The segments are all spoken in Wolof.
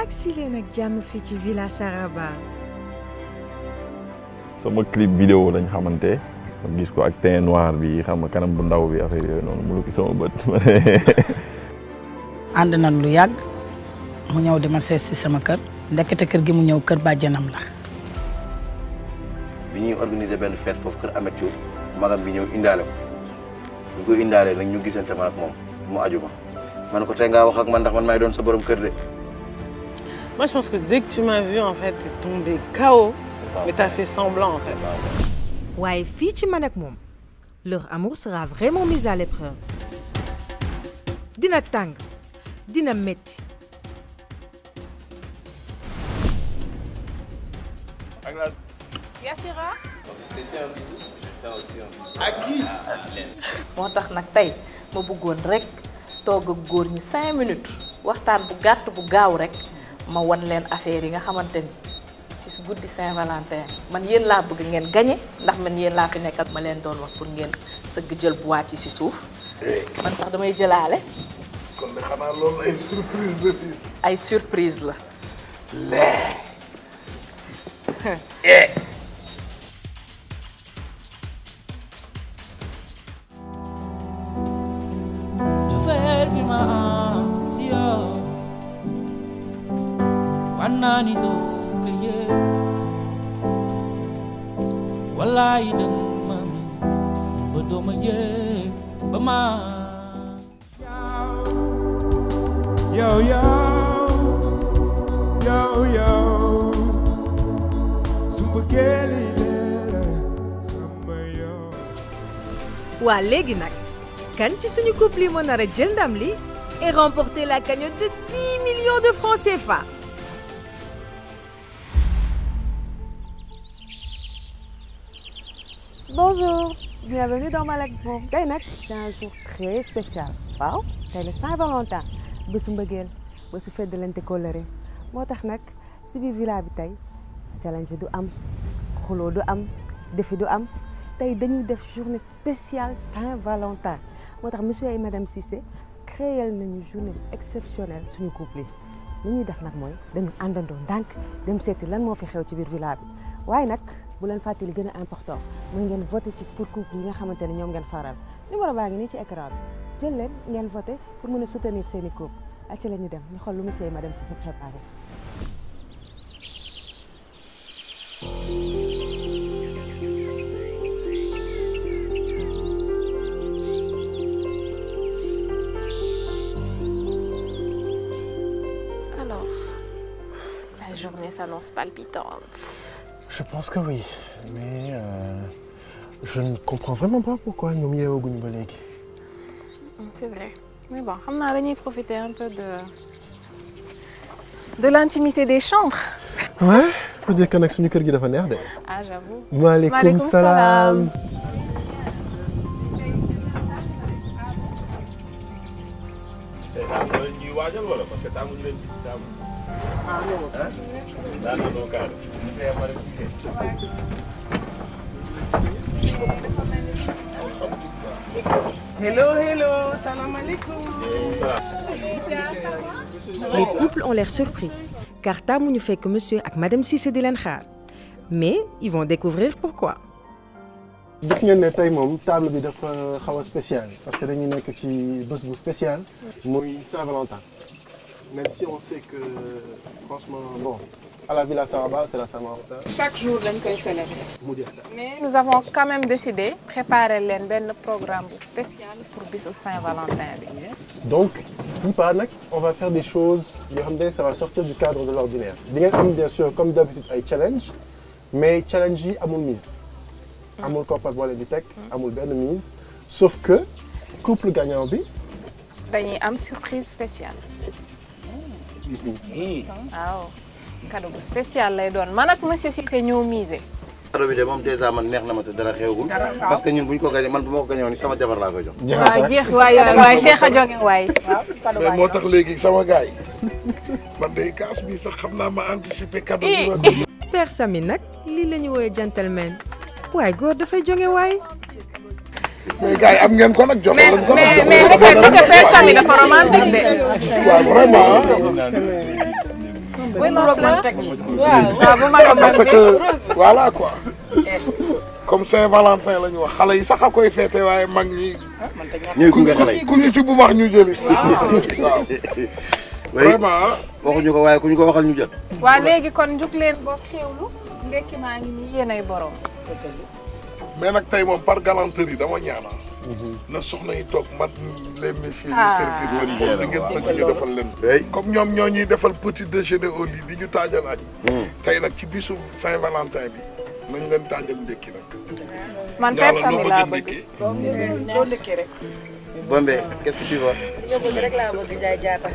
agsi leen ak jàmm fii ci Villa Saraba. sama clip vidéo lañ xamante gis ko ak teint noir bi xam nga kanam bu ndaw bi affaire yooyu noonu mu lu ki sama bët. ànd nañ lu yàgg mu ñëw dama seet si sama kër ndekete kër gi mu ñëw kër bàjjanam la. bi ñuy organiser benn fête foofu kër Ameth Thiou magam bi ñëw indaale ko ñu ko indaale nag ñu gisante ma ak moom mu aju ma man ko tey ngaa wax ak man ndax man maay doon sa borom kër de. Moi, je pense que dès que tu m'as vu, en fait, t'es tombé KO, mais t'as fait semblant, en fait. waaye fii ci man ak moom leur amour sera vraiment mis à l'épreuve. dina tàng dina metti. Yassira. Je t'ai fait un bisou. Je vais faire aussi un bisou. À qui? moo tax nag tey ma bëggoon rek toog ak góor ñi 5 minutes waxtaan bu gàtt bu gaaw rek ma wan leen affaire yi nga xamante ni si guddi Saint-Valentin man yéen laa bëgg ngeen gagné ndax man yéen laa fi nekkat ma leen doon wax pour ngeen sëgg jël boîte yi si suuf man sax damay jëlaale. kon de xanaa loolu ay surprise la fils. ay surprise la. Anani do keye wallahi dem mami bodo ma ye ba ma yo yo yo yo sumba geli lera sama yo. waa léegi nag kan ci suñu couple yi moo nar a jël ndam li et remporter la cagnotte de 10 millions de francs CFA. Bonjour, bienvenue dans Malakbo. Tey nag c'est un jour très spécial. waaw tey la Saint-Valentin bésu mbëggeel bésu feddalante kóllëre moo tax nag si biir villa bi tey challenge du am xuloo du am défi du am tey dañuy def journée spéciale Saint-Valentin moo tax monsieur et madame Cissé créé nañu journée exceptionnelle suñu couple yi li ñuy def nag mooy dañu àndandoo ndànk dem seeti lan moo fi xew ci biir villa bi waaye nag bu leen fàtte li gën a important mooy ngeen voté ci pour couple yi nga xamante ne ñoom ngeen faral numéro baa ngi nii ci écran bi jël leen ngeen voté pour mën a soutenir seeni couple ak ci la ñu dem ñu xool lu monsieur et madame Cissé préparé. Alors, la journée s'annonce palpitante. Je pense que oui, mais je ne comprends vraiment pas pourquoi ñoom yeewaguñu ba léegi. C'est vrai, mais bon, xam naa dañuy profiter un peu de l'intimité des chambres. Ouais, faut dire que nag suñu kër gi dafa neex de. Ah, j'avoue. Maaleykum salaam. ñuy waajal wala parce que tàmmuñu leen ci tàmm. ah non ah non non cadre. Hello, hello, salam alaikum. Les couples ont l'air surpris car tàmmuñu fekk monsieur ak madame Cissé di leen xaar mais ils vont découvrir pourquoi. gis ngeen ne tey moom table bi dafa xaw a spécial parce que dañu nekk ci bés bu spécial muy Saint-Valentin même si on sait que franchement bon à la Villa Saraba c'est la Saint-Valentin. Chaque jour dañ koy célébrer. Mais nous avons quand même décidé préparer leen benn programme bu spécial pour bisu Saint-Valentin bi. Donc nag on va faire des choses yoo xam ne ça va sortir du cadre de l'ordinaire. di ngeen am bien sûr comme d'habitude ay challenge mais challenge yi amul mise. amul koppar boo leen di teg amul benn mise sauf que couple gagnant bi. dañuy am surprise spéciale. waaw cadeau bu spécial lay doon man ak monsieur Cissé ñoo misé. cadeau bi de moom déjà man neex na ma te dara xewagul parce que ñun bu ñu ko gagné man bu ma ko gagné woon ni sama jabar laa koy jox. waaw jeex waay Cheikh a jóge waay. mais moo tax léegi sama gars yi man day kaas bi sax xam naa ma anticiper cadeau bi. Père Samy nag lii la ñu woowee gentleman waaye góor dafay jóge waay. mais gars yi am ngeen ko nag jox lañ ko nag. mais Père Samy dafa romantique de. waaw vraiment. parce que voilà quoi comme Saint-Valentin la ñu wax xale yi sax a koy féete waaye mag ñi. ñooy gunge xale yi ku ñu ci bu max ñu jëli. waaw vraiment. waxuñu ko waaye ku ñu ko waxal ñu jël. waa léegi kon juk leen boo xewlu ndekki maa ngi nii yéenay borom. mais nag tey moom par galanterie dama ñaanal. na soxna yi toog mat les messieurs ñu servir leen bon li ngeen bëgg ñu defal leen. comme ñoom ñoo ñuy defal petit déjeuner au lit di ñu taajal añ. tey nag ci bisu Saint-Valentin bi nañ leen taajal ndekki nag. man père famille laa bëgg. doo ndekki rek. Bombe qu'est-ce que tu vois. nga bëgg rek laa bëgg jaay jaata.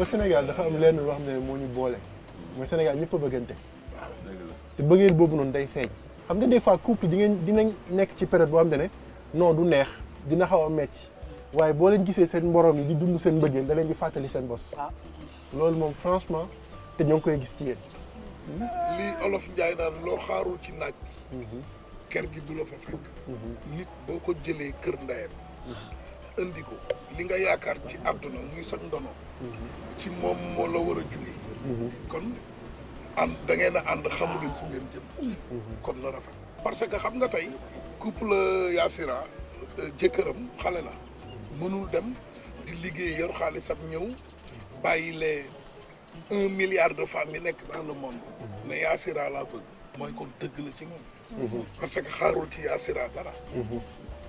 Sénégal dafa am lenn loo xam ne moo ñu boole mooy Sénégal ñëpp a bëggante te bëggeel boobu noonu day feeñ xam nga des fois couple dinañ nekk ci période boo xam ne non du neex dina xaw a metti waaye boo leen gisee seen mborom yi di dund seen bëggeel da leen di fàttali seen bos loolu moom franchement te ñoo ngi koy gis ci yéen. lii olof Njaay naan loo xaarul ci naaj bi kër gi du la fa fekk nit boo ko jëlee kër ndeyam indi ko li nga yaakaar ci àdduna muy sa ndono ci moom moo la war a jóge kon ànd da ngeen a ànd xamu leen fu ngeen jëm kon na rafet parce que xam nga tey couple Yassira jëkkëram xale la mënul dem di liggéey yor xaalisam ñëw bàyyi les 1 milliard de femmes yi nekk dans le monde ne Yassira laa bëgg mooy kon dëgg la ci moom parce que xaarul ci Yassira dara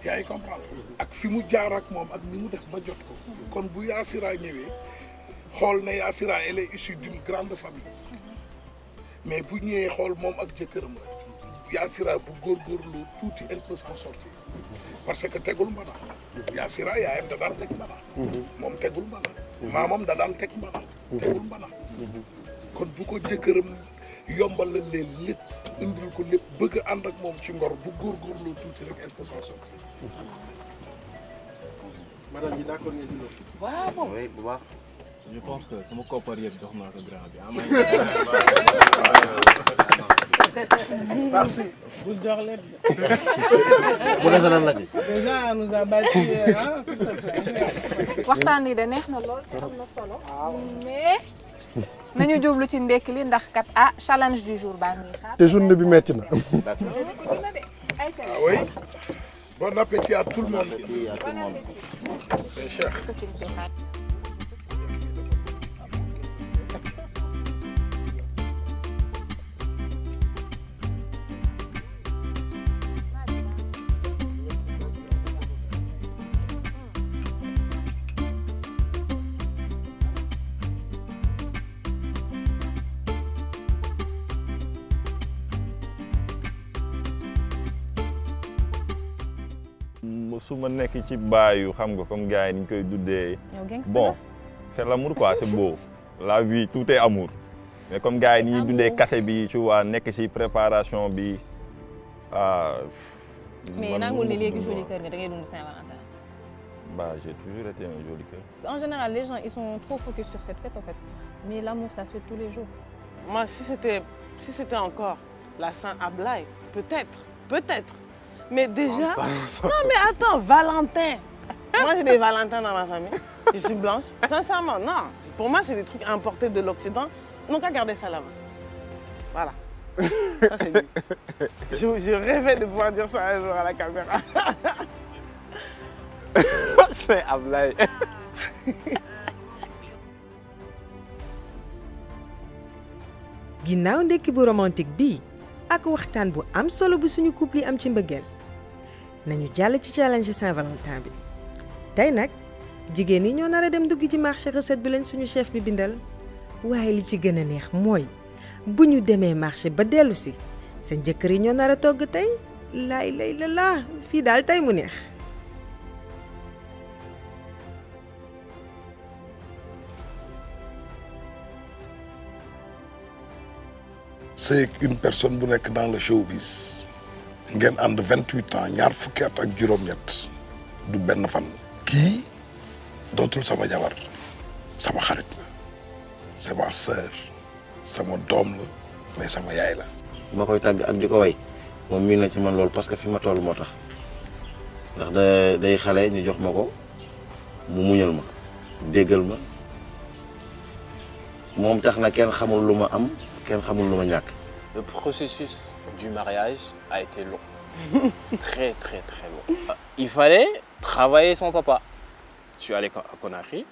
yaa ngi comprendre ak fi mu jaar ak moom ak ni mu def ba jot ko kon bu Yassira ñëwee xool ne Yassira elle est issue d'une grande famille mais bu ñëwee xool moom ak jëkkëram la Yassira bu góorgóorlu tuuti elle peut s'en sortir parce que tegul mbana Yassira yaayam da daan teg mbana moom tegul mbana maamam da daan teg mbana tegul mbana kon bu ko jëkkëram yombal la leen lépp indil ko lépp bëgg a ànd ak moom ci ngor bu góorgóorlu tuuti rek elle peut s'en sortir. madame bi d'accord ngeen di loolu. waaw bon oui bu baax. je pense que sama koppar yëpp jox naa ko grand bi. merci. bul jox leen. bu desoon la ci. déjà nous a battu s'il te plaît. waxtaan yi de neex na lool te am na solo. mais nañu jublu ci ndekki li ndax kat challenge du jour baa ngi xaar. te journée bi metti na. Ah oui. Bon appétit à tout le monde. Mes chers. su ma nekk ci baayu xam nga comme gars yi ni ñu koy duddee bon c'est l'amour quoi c'est beau la vie tout est amour mais comme gars yi ni ñuy dundee kase bi tu vois nekk ci préparation bi mais nangul ni léegi joli cœur nga da ngay dund Saint-Valentin. Bah j'ai toujours été un joli cœur. En général les gens ils sont trop focus sur cette fête en fait mais l'amour ça se fait tous les jours. Moi si c'était encore la Saint-Ablaye peut-être mais déjà non mais attends Valentin moi j'ai des Valentins dans ma famille je suis blanche sincèrement non pour moi c'est des trucs importés de l'Occident donc qu'à garder ça là-bas voilà ça c'est dit je rêvais de pouvoir dire ça un jour à la caméra Saint-Ablaye ginnaaw ndekki bu romantique bii ak waxtaan bu am solo bu suñu couple yi am ci mbëggeel nañu jàll ci challenge Saint-Valentin bi tey nag jigéen ñi ñoo nar a dem dugg ci marché recette bi leen suñu chef bi bindal waaye li ci gën a neex mooy bu ñu demee marché ba dellu si seen jëkkër yi ñoo nar a togg tey laay lay la laa fii daal tey mu neex. c'est une personne bu nekk dans le showbiz ngeen ànd 28 ans ñaar fukki at ak juróom-ñett du benn fan. kii dootul sama jabar sama xarit la c'est ma sœur sama doom la mais sama yaay la. ma koy tàgg ak di ko way moom miin na ci man loolu parce que fi ma toll moo tax ndax day xale ñu jox ma ko mu muñal ma déggal ma moom tax na kenn xamul lu ma am kenn xamul lu ma ñàkk. Le processus du mariage a été long, très long. Il fallait travailler son papa. Je suis allé à Conakry,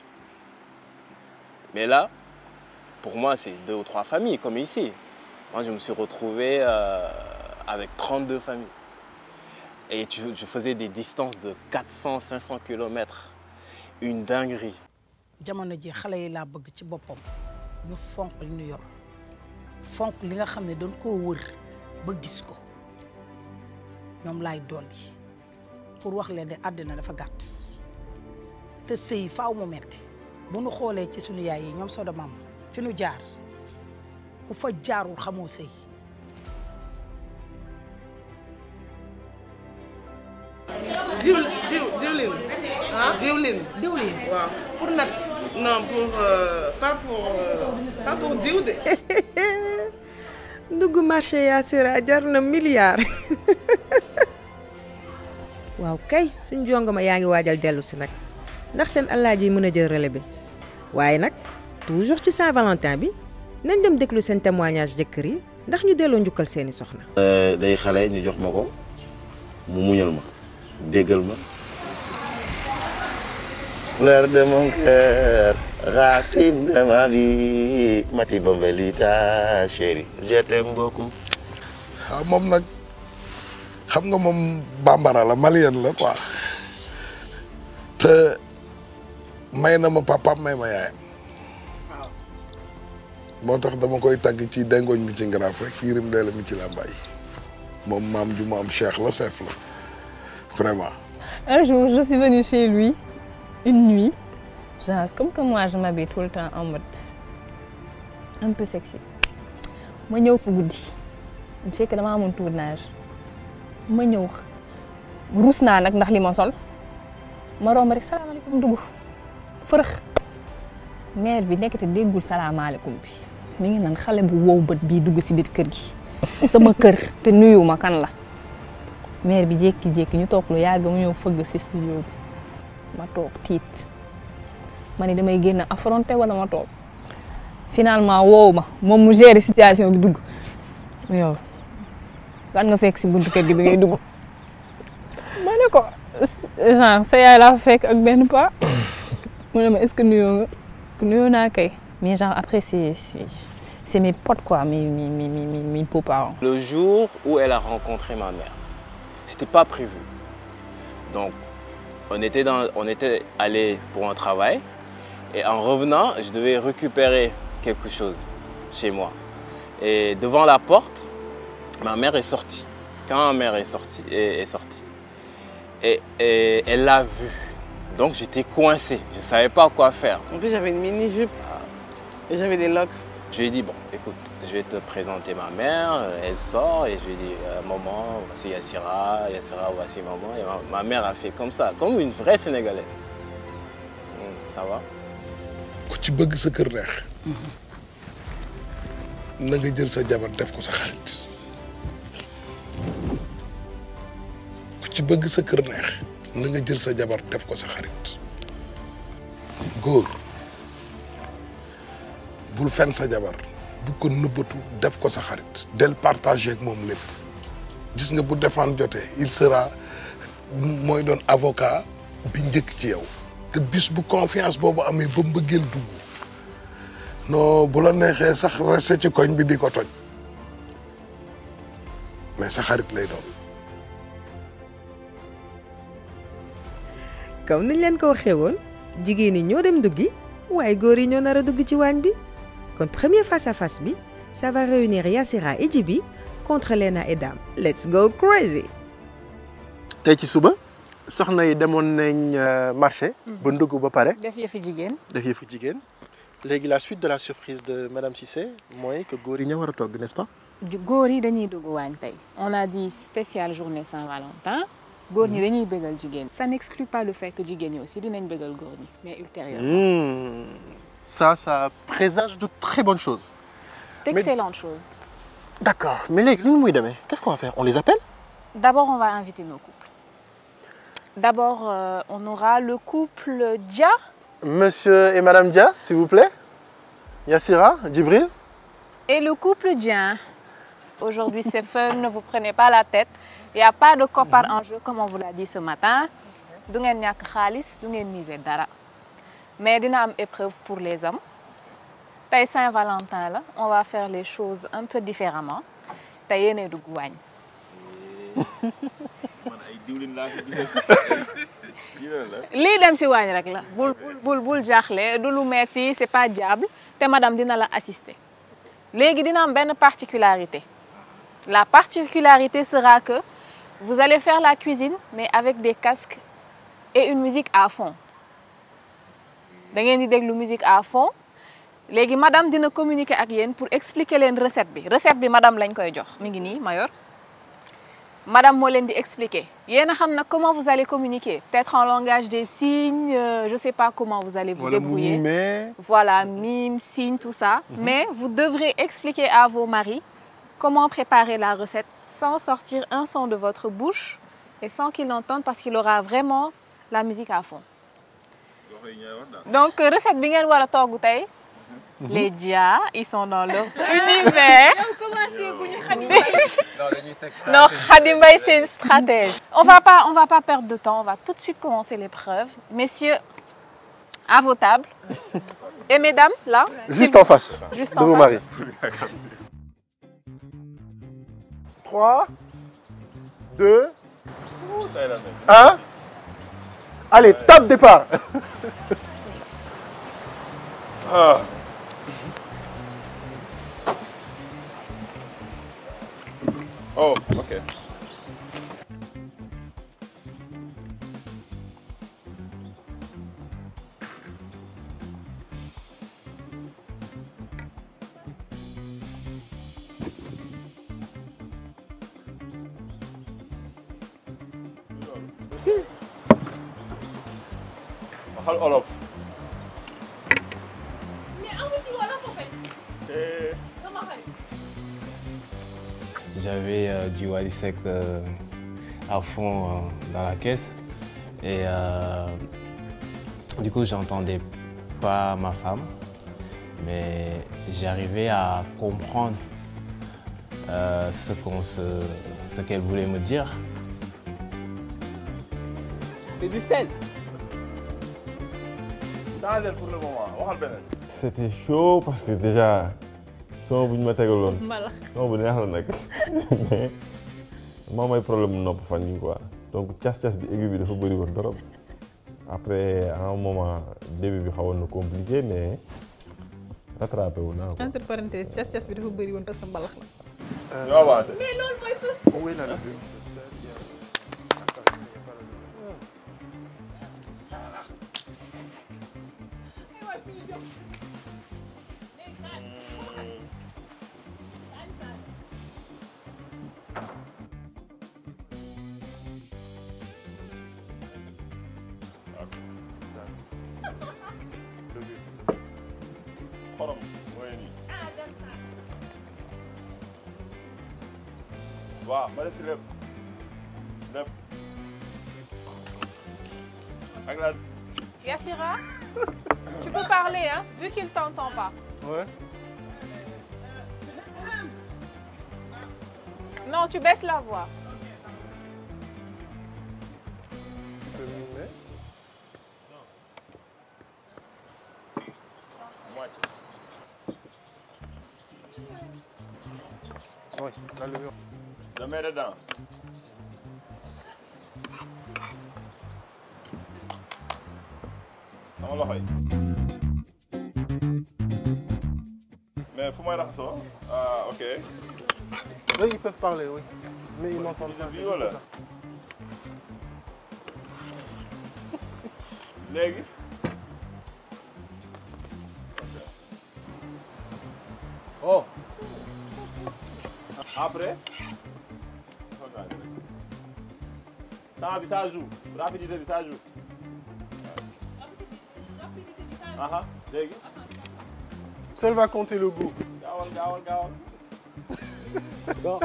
mais là, pour moi, c'est 2 ou 3 familles comme ici. Moi, je me suis retrouvé avec 32 familles. Et je faisais des distances de 400-500 km. Une dinguerie. jamono ji xale yi laa bëgg ci boppam ñu fonk li ñu yor fonk li nga xam ne doon koo wër ba gis ko ñoom laay dolli pour wax leen ne àddina dafa gàtt te sëy faaw mu metti bu nu xoolee ci sunu yaay yi ñoom Soda Mama fi nu jaar ku fa jaarul xamoo sëy. diwlin. ah diwlin. waaw pour nag. non pas pour diw de. ndugg marché Yaasira jar na milliard. waaw kay suñ jongo ma yaa ngi waajal dellu si nag ndax seen alaaji mën a jël relais bi waaye nag toujours ci Saint-Valentin bi nañ dem déglu seen témoignage jëkkër yi ndax ñu delloo njukkal seeni soxna. day xale ñu jox ma ko mu muñal ma déggal ma. fleur de mon cœur racine de ma vie Mati Bombelita chérie je t'aime beaucoup. waaw moom nag xam nga moom bambara la malien la quoi te may na ma papaam may ma yaayam moo tax dama koy tàgg ci dengoñ mi ci ngaraaf rek yirim deela mi ci làmbaay moom maam ju mu am cheikh la chef la vraiment. Un jour je suis venue chez lui une nuit genre comme que moi je m'habille tout le temps en mode un peu sexy ma ñëw fa guddi bu fekk dama amoon tournage ma ñëw ruus naa nag ndax li ma sol ma romb rek salaamaaleykum dugg fërëx mère bi nekkate déggul salaamaaleykum bi mi ngi naan xale bu wow bët bii dugg si biir kër gi sama kër te nuyu ma kan la mère bi jékki-jékki ñu toog lu yàgg mu ñëw fëgg si studio bi ma toog tiit ma ne damay génn affronter wala ma toog finalement woowu ma moom mu gérer situation bi dugg yow lan nga fekk si buntu kër gi bi ngay dugg ma ne ko genre sa yaay laa fekk ak benn pas mu ne ma est-ce que nuyoo naa kay mais genre après c'est mes potes quoi mes beaux-parents. Le jour où elle a rencontré ma mère, c'était pas prévu. Donc on était allé pour un travail et en revenant, je devais récupérer quelque chose chez moi. Et devant la porte, ma mère est sortie. Quand ma mère est sortie, et elle l'a vu. Donc j'étais coincé, je ne savais pas quoi faire. En plus j'avais une mini-jupe et j'avais des locks. Je lui ai dit, bon, écoute, je vais te présenter ma mère. Elle sort et je lui ai dit, maman, voici Yassira, voici maman. Et ma mère a fait comme ça, comme une vraie Sénégalaise. Ça va? Ku ci bëgg sa kër neex na nga jël sa jabar def ko sa xarit ku ci bëgg sa kër neex na nga jël sa jabar def ko sa xarit góor bul fen sa jabar bu ko nëbbatu def ko sa xarit del partager ak moom lépp gis nga bu défendre jotee il sera mooy doon avocat bi njëkk ci yow te bis bu confiance boobu amee ba mbëggeel dugg non bu la neexee sax resté ci koñ bi di ko toj mais sa xarit lay doon. comme niñ leen ko waxee woon jigéen ñi ñoo dem duggi waaye góor yi ñoo nar a dugg ci waañ bi kon premier face à face bi ça va réunir Yassira et Djibi contre Lena et Dame. Let's go crazy! tey ci suba soxna yi demoon nañ marché. ba ndugg ba pare. def yëfu jigéen. def yëfu jigéen. léegi la suite de la surprise de Madame Cissé mooy que góor yi ñoo war a togg, n'est-ce pas? góor yi dañuy dugg waañ tey. on a dit spéciale journée Saint-Valentin. góor ñi dañuy bégal jigéen. ça n'exclut pas le fait que jigéen ñi aussi dinañ bégal góor ñi mais ultérieurement. Ça présage de très bonnes choses. D'excellentes choses. D'accord. Mais léegi lu muy demee qu'est-ce qu'on va faire? On les appelle? D'abord, on va inviter nos couples. D'abord, on aura le couple Dia. Monsieur et Madame Dia, s'il vous plaît. Yassira, Djibril. Et le couple Dia. Aujourd'hui, c'est fun, ne vous prenez pas la tête. Il n'y a pas de koppar en jeu, comme on vous l'a dit ce matin. Du ngeen ñàkk xaalis, du ngeen miser dara. Mais dina am épreuve pour les hommes. Tey Saint-Valentin la, on va faire les choses un peu différemment. Tey yéenay dugg waañ. lii dem si waañ rek la bul jaaxle du lu metti c'est pas diable te madame dina la assister léegi dina am benn particularité la particularité sera que vous allez faire la cuisine mais avec des casques et une musique à fond da ngeen di déglu musique à fond léegi madame dina communiquer ak yéen pour expliquer leen recette bi madame lañ koy jox mi ngi nii Mayor madame moo leen di expliquer yéen a xam nag comment vous allez communiquer peut-être en langage des signes je sais pas comment vous allez vous débrouiller voilà mime signe tout ça mais vous devrez expliquer à vos maris comment préparer la recette sans sortir un son de votre bouche et sans qu'ils l'entendent parce qu'il aura vraiment la musique à fond donc recette bi ngeen war a togg tey les Dia, ils sont dans leur univers. Non, Khadim Mbaye, c'est une stratège. On va pas perdre de temps, on va tout de suite commencer l'épreuve. Messieurs, à vos tables. Et mesdames, là. Juste en face. Juste de en vos face. maris. 3, 2, 1. Allez, top départ. Oh, ok. Si. Waxal olof. J'avais du Wally Seck à fond dans la caisse et du coup j'entendais pas ma femme mais j'arrivais à comprendre ce qu'elle voulait me dire. C'est du sel. Changez pour le moment. Waxal beneen. C'était chaud parce que déjà son bu ñu ma tegaloon. son bu neex la nag mais moom ay problème mu nopp fan yi quoi donc cas-cas bi aigu bi dafa bëri woon trop après à un moment début bi xawoon na compliqué mais rattrapé wu naa ko. entre parenthèses cas-cas bi dafa bëri woon parce que mbalax la. ñoo avancé. mais loolu mooy Oh oui, là, là. Xorom mooy nii. waaw ma def si lépp lépp ak la. Yassira, tu peux parler hein, vu qu'il t'entend pas. Ouais. Non, tu baisses la voix. Tu peux mimer. Oui, là le mur. Je mets dedans. Sama loxo yi. Mais faut moi raxasoo. Ah ok. Oui, ils peuvent parler, oui. Mais ils n'entendent pas. Voilà. Léegi. Oh. Après. Temps bi ça joue. Rapidité bi ça joue. Aha, léegi. Seul va compter le goût. Gaawal. Bon.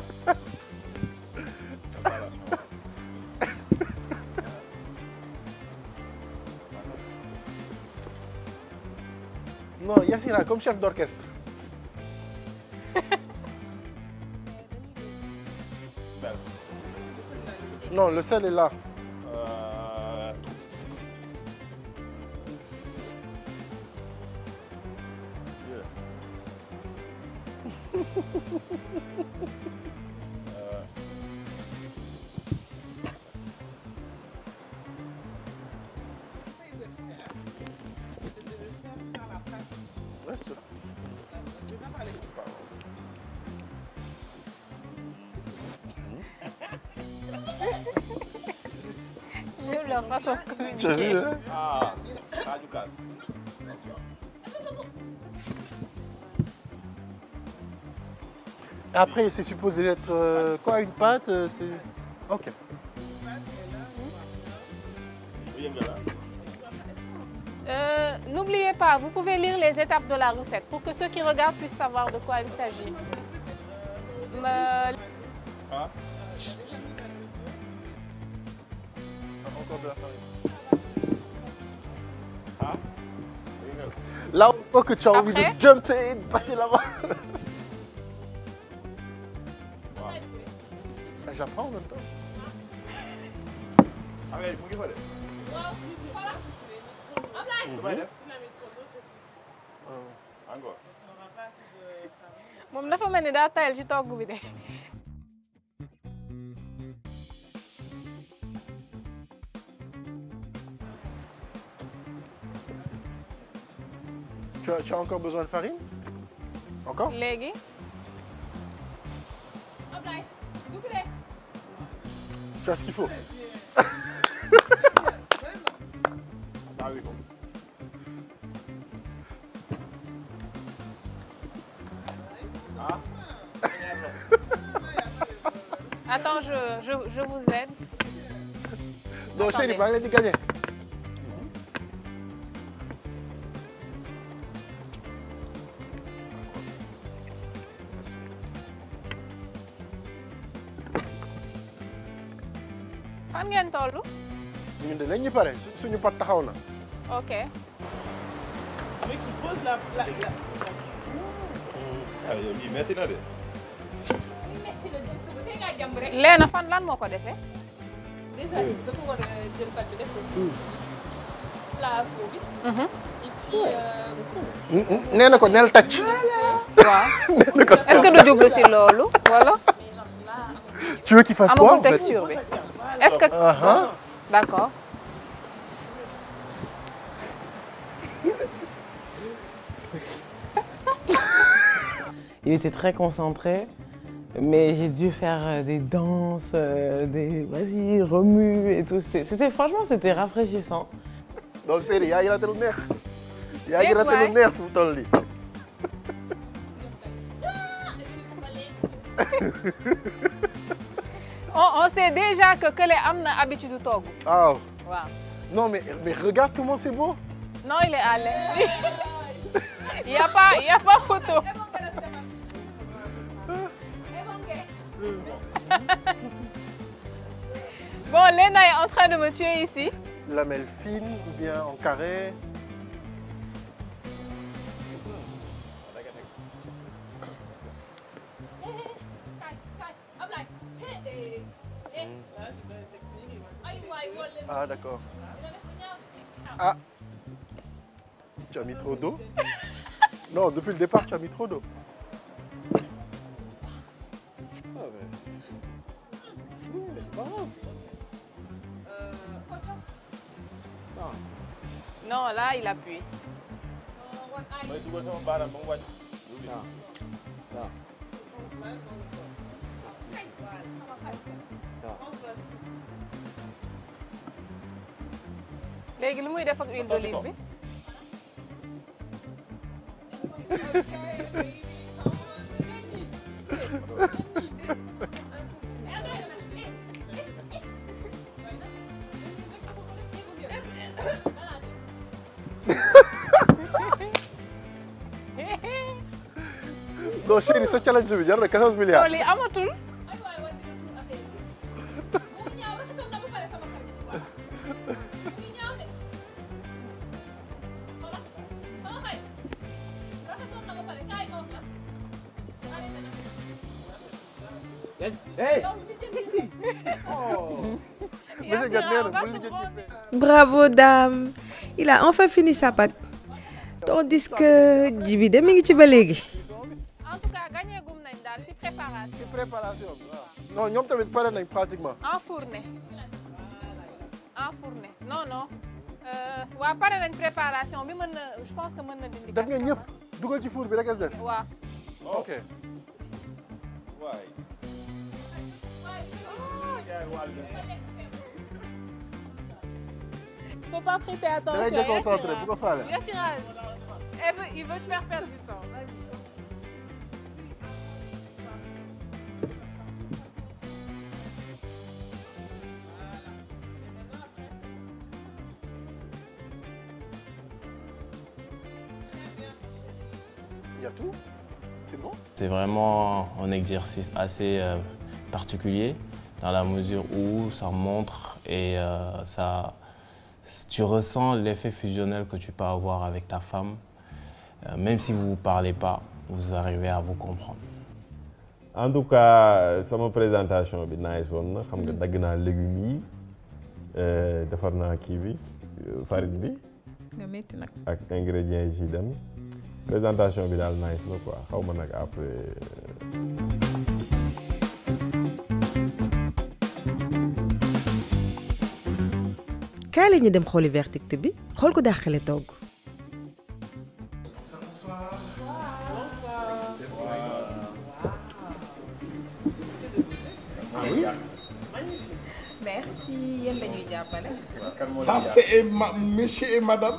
Non, Yassira, comme chef d'orchestre. Non, le sel est là. J'aime leur façon de communiquer. Tu as vu, hein? Ah, ça du casse. Après, c'est supposé être quoi, une pâte c'est... Ok. N'oubliez pas, vous pouvez lire les étapes de la recette pour que ceux qui regardent puissent savoir de quoi il s'agit. Ah. Encore de la farine. Ah. Là, on voit que tu as envie de jumper et de passer là-bas. J'apprends en même temps. Ah ouais, mu ngi fa de. Encore. moom dafa mel ni daa tayal ci togg bi de. Tu as encore besoin de farine? Encore? Léegi. Tu as ce qu'il faut. Attends, je vous aide. Non, chérie, pas de gagner. Fan ngeen tollu? ñun de lañ ñu pare suñu pot taxaw na. Ok. Mais qui pose la... Ah, yow lii metti na de. Leena fan lan moo ko dese? Déjà, dafa war a jël pâte bi def ko plat bi. Et puis nee na ko neel tàcc. waaw. Est-ce que du jublu si loolu wala? Tu veux qu'il fasse quoi? Amagul texture bi. Est-ce que... D'accord. Il était très concentré, mais j'ai dû faire des danses, des vas-y, remue et tout. Franchement, c'était rafraîchissant. Donc, c'est yaa ngi raté lu neex. yaa ngi raté lu neex fu mu toll nii. On sait déjà que Kële am na habitude du togg. Ah. Waaw. Non, mais regarde comment c'est beau. Non, il est à l'aise. Il y a pas photo. Bon, Lena est en train de me tuer ici. Lamelle fine ou bien en carré. Ah, d'accord. Ah, tu as mis trop d'eau? Non, depuis le départ, tu as mis trop d'eau. Non, là, il appuie. léegi lu muy def ak huile d'olive bi. non chérie sa challenge bi jar na 14 milliards. lii amatul. Bravo dame, il a enfin fini sa pâte. Tandis que Djibi de mi ngi ci ba léegi. En tout cas gagné gum nañ daal ci préparation. ci préparation non ñoom tamit pare nañ pratiquement. Enfourné. Enfourné non non waa pare nañ préparation bi mën na je pense que mën na dindi. def ngeen ñëpp dugal ci four bi rek a des. waaw. ok. Faut pas prêter attention. Da ngay déconcentré bu ko faale. Il veut te faire perdre du temps. Vas-y. Il y a tout. C'est bon. C'est vraiment un exercice assez particulier dans la mesure où ça montre et tu ressens l'effet fusionnel que tu peux avoir avec ta femme. Même si vous ne parlez pas, vous arrivez à vous comprendre. En tout cas, sama présentation bi nice woon na xam nga dagg naa légumes yi defar naa kii bi farine bi. nga métti nag. ak ingrédients yi ci dem présentation bi daal nice na quoi xaw ma nag après. kaay la ñu dem xooli verdict bi xool ko dàqale togg. Merci yéen dañuy jàppale. Ça c'est monsieur et madame.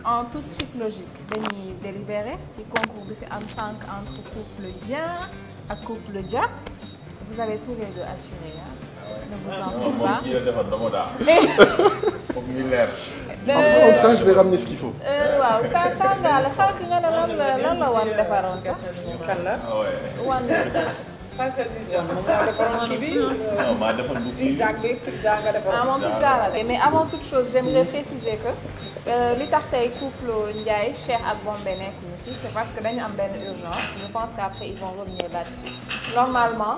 En toute suite logique dañuy délibérer ci concours bi fi am sànq entre couple Dieng ak couple Dia. Vous avez tous les deux assuré hein. Ne vous en faites pas. Comme ça, je vais ramener ce qu'il faut. waaw tàngaa la sànq nga ne lan la wan defaroon sax. kan la. wan. pas celle du Dieng moom maa defaroon kii bi. non maa defoon bu kii pizza bi pizza nga defaroon. ah moom pizza la mais avant toute chose j'aimerais préciser que li tax tey couple Ndiaye Cheikh ak Bombé nekkuñu fii c'est parce que dañu am benn urgence je pense qu'après ils vont revenir là-dessus. Normalement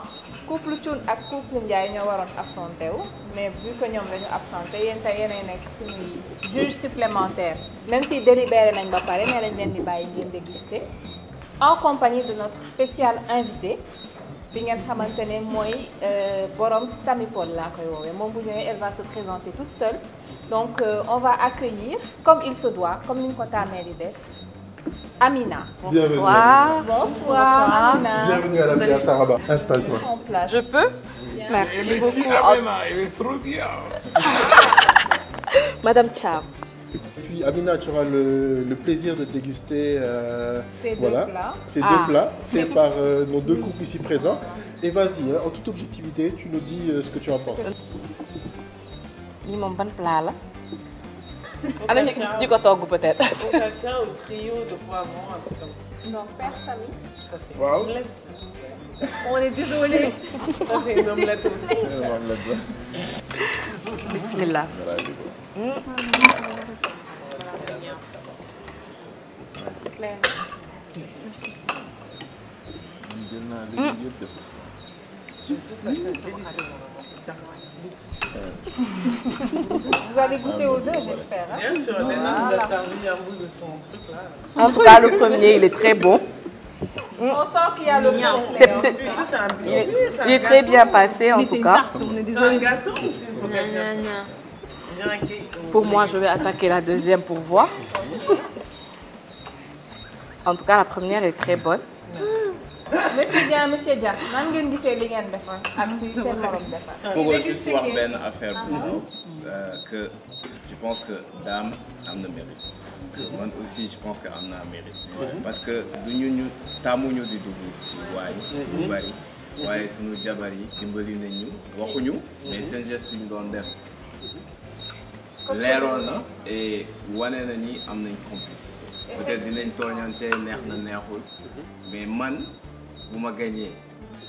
couple Thioune ak couple Ndiaye ñoo waroon affronté wu mais vu que ñoom dañu absenté yéen tey yéenay nekk suñuy juge supplémentaire même si délibéré nañ ba pare mais dañ leen di bàyyi ngeen déguster en compagnie de notre spécial invité bi ngeen xamante ne mooy borom Stamipol laa koy woowee moom bu ñëwee elle va se présenter toute seule donc on va accueillir comme il se doit comme ni ñu ko tàmmee di def Amina. Bonsoir. Bonsoir Amina. Bienvenue à la Villa Saraba. Installe-toi. Je peux? Merci beaucoup. Amina, elle est trop bien. Madame Thiam. Et puis Amina, tu auras le plaisir de déguster ces voilà, deux plats, ces deux plats faits par nos deux couples ici présents. Et vas-y, hein, en toute objectivité, tu nous dis ce que tu en penses. Lii moom ban plat la. Ana ñu ko togg peut-être. Focaccia au trio de poivrons, un truc comme ça. Donc Père Samy. Ça c'est Wow. une omelette. On est désolé. Ça c'est une omelette au thon. Bismillah. C'est clair. Vous avez goûté aux deux, j'espère. Hein? Bien sûr, Léna nous a servi un bout de son truc là. En tout cas, le premier, il est très bon. On sent qu'il y a le fond. Il est très bien passé en tout cas. C'est un gâteau ou c'est une focaccia? Pour moi, je vais attaquer la deuxième pour voir. En tout cas, la première est très bonne. Monsieur Dia, nan ngeen gisee li ngeen defar ak seen morom defar. Pour juste voir benn affaire que je pense que Dame a le mérite. Moi aussi, je pense qu'elle a le mérite. Parce que nous sommes di dugg si waay bu bari waaye suñu jabar yi dimbali nañ ñu waxuñu mais seen geste ñu doon def leeroon na et wane na ni am nañ complicité peut-être dinañ tooñante neex na neexul mais man bu ma gagné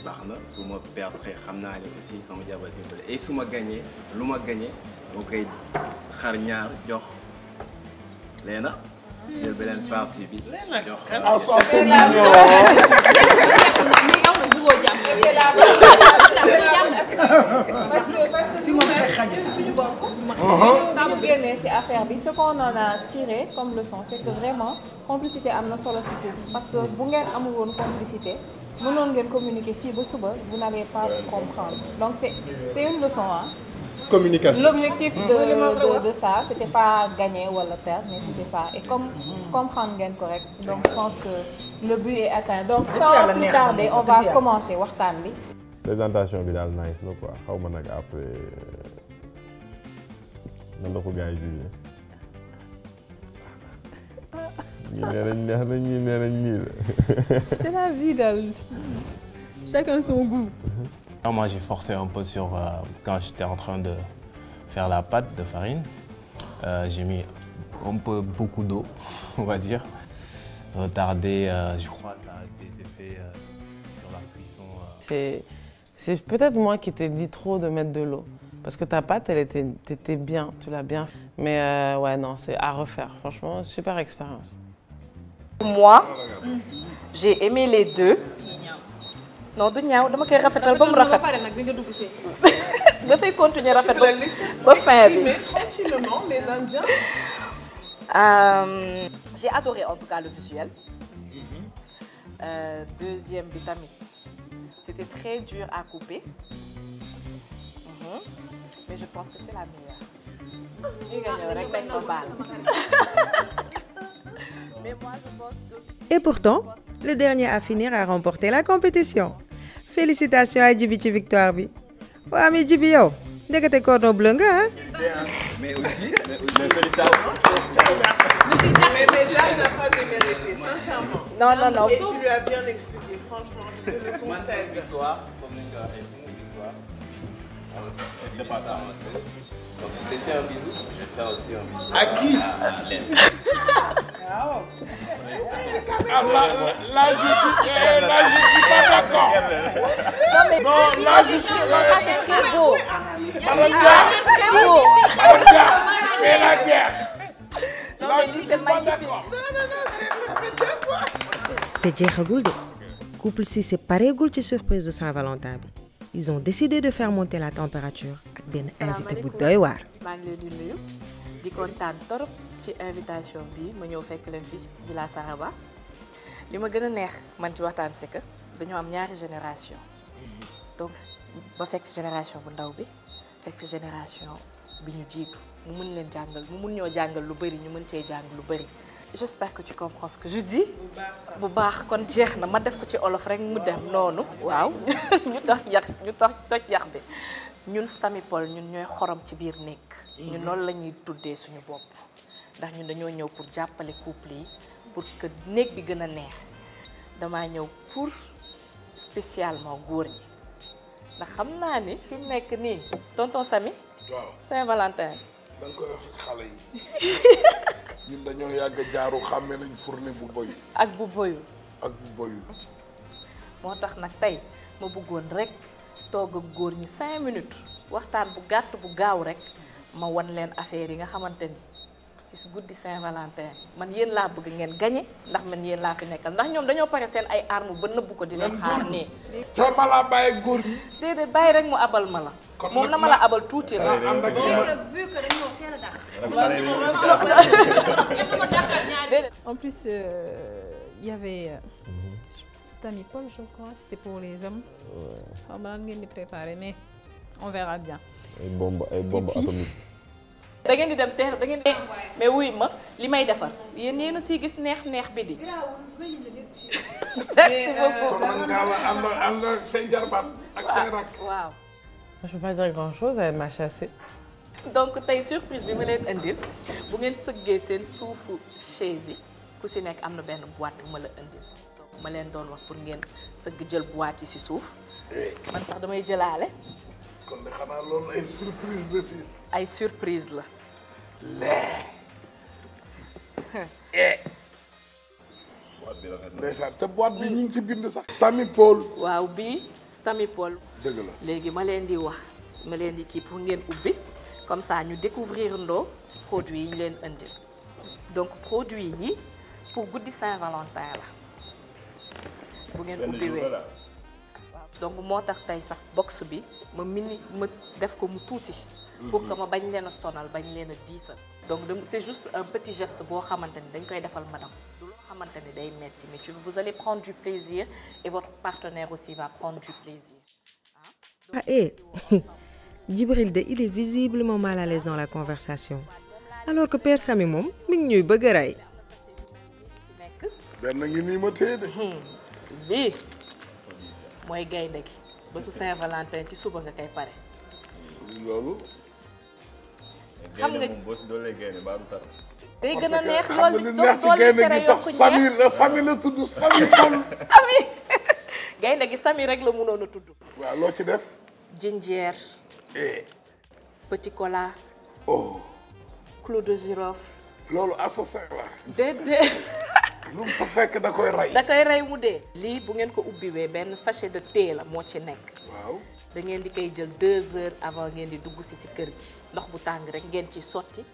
baax na su ma perdre xam naa ne aussi sama jabar dimbali et su ma gagné lu ma gagné doo koy xar ñaar jox Léna jël beneen partie bi jox parce que suñu bopp ñu génnee ci affaire bi ce qu'on en a tiré comme leçon c'est que vraiment complicité am na solo ci tout parce que bu ngeen amul woon complicité mënoon ngeen communiquer fii ba suba vous n'allez pas vous comprendre donc c'est une leçon hein. Communication. L'objectif de ça c'était pas gagner ou le perdre mais c'était ça et comme comprendre ngeen correct donc je pense que le but est atteint donc sans plus tarder on va commencer waxtaan bi. Présentation bi daal nice la quoi xaw ma nag après nan la ko gars yi jugé ñii nee nañ neex na ñii nee nañ nii la. C'est la vie daal chacun son goût. Moi j'ai forcé un peu sur quand j'étais en train de faire la pâte de farine. J'ai mis un peu beaucoup d'eau, on va dire. Retardé, je crois que ça a des effets sur la cuisson. C'est peut-être moi qui t'ai dit trop de mettre de l'eau. Parce que ta pâte, elle était bien, tu l'as bien fait. Mais ouais, non, c'est à refaire. Franchement, super expérience. Moi, j'ai aimé les deux. Non, du ñaaw dama koy rafetal ba mu rafet. Dafay continuer rafet ba fin bi. Tranquillement les Indiens. J'ai adoré en tout cas le visuel. Deuxième bi tamit, c'était très dur à couper. Mais je pense que c'est la meilleure. Mais moi je pense que... Et pourtant, le dernier à finir a remporté la compétition. Félicitations à Djibi ci victoire bi. Waa mais Djibi yow ndekete cordon bleu nga hein? Mais aussi félicitations. Mais Dame n'a pas démérité, sincèrement. Non. Et tu lui as bien expliqué, franchement, je te le concède. Victoire, comme une victoire. Donc je t'ai fait un bisou, je vais faire aussi un bisou. À qui? À Lène. Là, je suis pas d'accord. Non, mais là, je suis ça, c'est très beau. Très beau. Fais la guerre. Non, mais lui, c'est magnifique. Non, ça fait 2 fois. te jeexagul de couple si c'est pareegul ci surprise de Saint-Valentin bi. Ils ont décidé de faire monter la température ak benn invité bu doy waar. maa ngi leen di nuyu di kontaan torop ci invitation bi ma ñëw fekk leen fii Villa Saraba li ma gën a neex man ci waxtaan c'est que dañoo am ñaari génération donc ba fekk génération bu ndaw bi fekk génération bi ñu jiitu mu mën leen jàngal mu mën ñoo jàngal lu bëri ñu mën cee jàng lu bëri. J'espère que tu comprends ce que je dis. bu baax kon jeex na ma def ko ci olof rek mu dem noonu waaw ñu toj yax bi ñun Stammy Paul ñun ñooy xorom ci biir néeg ñun loolu la ñuy tuddee suñu bopp ndax ñun dañoo ñëw pour jàppale couple yi pour que néeg bi gën a neex damaa ñëw pour spécialement góor ñi ndax xam naa ni fi mu nekk nii tonton Samy Saint-Valentin da nga koy wax xale yi ñun dañoo yàgg jaaru xàmme nañ fourni bu boy ak bu boyul moo tax nag tey ma bëggoon rek toog ak góor ñi 5 minutes waxtaan bu gàtt bu gaaw rek ma wan leen affaire yi nga xamante ni ci guddi Saint-Valentin man yéen laa bëgg ngeen gagné ndax man yéen laa fi nekkal ndax ñoom dañoo pare seen ay armes ba nëbbu ko di leen xaar nii. te ma laa bàyyi góor ñi. déedéet bàyyi rek mu abal ma la. moom na ma la abal tuuti la. En plus, il y avait Stammy Paul, je crois, c'était pour les hommes. On va bien les préparer, mais on verra bien. Ay bombe atomique. da ngeen di dem teer da ngeen mais wuy ma li may defar yéen yéen a siy gis neex bi di. merci beaucoup. kon man ngaa la am na say jarbaat ak say rak. waaw. Je peux pas dire grand chose, elle m'a chassée. donc tey surprise bi ma leen indil bu ngeen sëggee seen suufu chaise yi ku si nekk am na benn boîte bu ma la indil donc ma leen doon wax pour ngeen sëgg jël boîte yi si suuf man sax damay jëlaale. kon de xanaa loolu ay surprise la fils. ay surprise la. ndeysaan te boîte bi ñu ngi ci bind sax. Samy Paul. waaw bii Samy Paul. dëgg la léegi ma leen di wax ma leen di kii pour ngeen ubbi comme ça ñu découvrir ndoo produit yi ñu leen indil donc produit yi pour guddi Saint-Valentin la bu ngeen ubbiwee donc moo tax tey sax box bi ma def ko mu tuuti pour que ma bañ leen a sonal bañ leen a diisal donc c'est juste un petit geste boo xamante ni dañ koy defal madame du loo xamante ni day metti mais vous allez prendre du plaisir et votre partenaire aussi va prendre du plaisir. Ah Djibril de il est visiblement mal à l'aise dans la conversation alors que Père Samy moom mi ngi ñuy bëgg a rey. benn ngi nii ma téye de. bii mooy gaynde gi ba su Saint-Valentin ci suba nga koy pare. loolu. xam nga moom boo si doolee gaynde baa du tar. day gën a neex xam nga li neex ci gaynde gi sax Samy la tudd Samy Paul. Samy gaynde gi Samy rek la mënoon a tudd. waaw loo ci def. Ginger. Petit cola. oh. clou de girofle. loolu assassin la. déedéet. lu mu fa fekk da koy rey. da koy rey mu dee. lii bu ngeen ko ubbiwee benn sachet de thé la moo ci nekk. waaw. da ngeen di koy jël 2 heures avant ngeen di dugg si kër gi ndox bu tàng rek ngeen ci sotti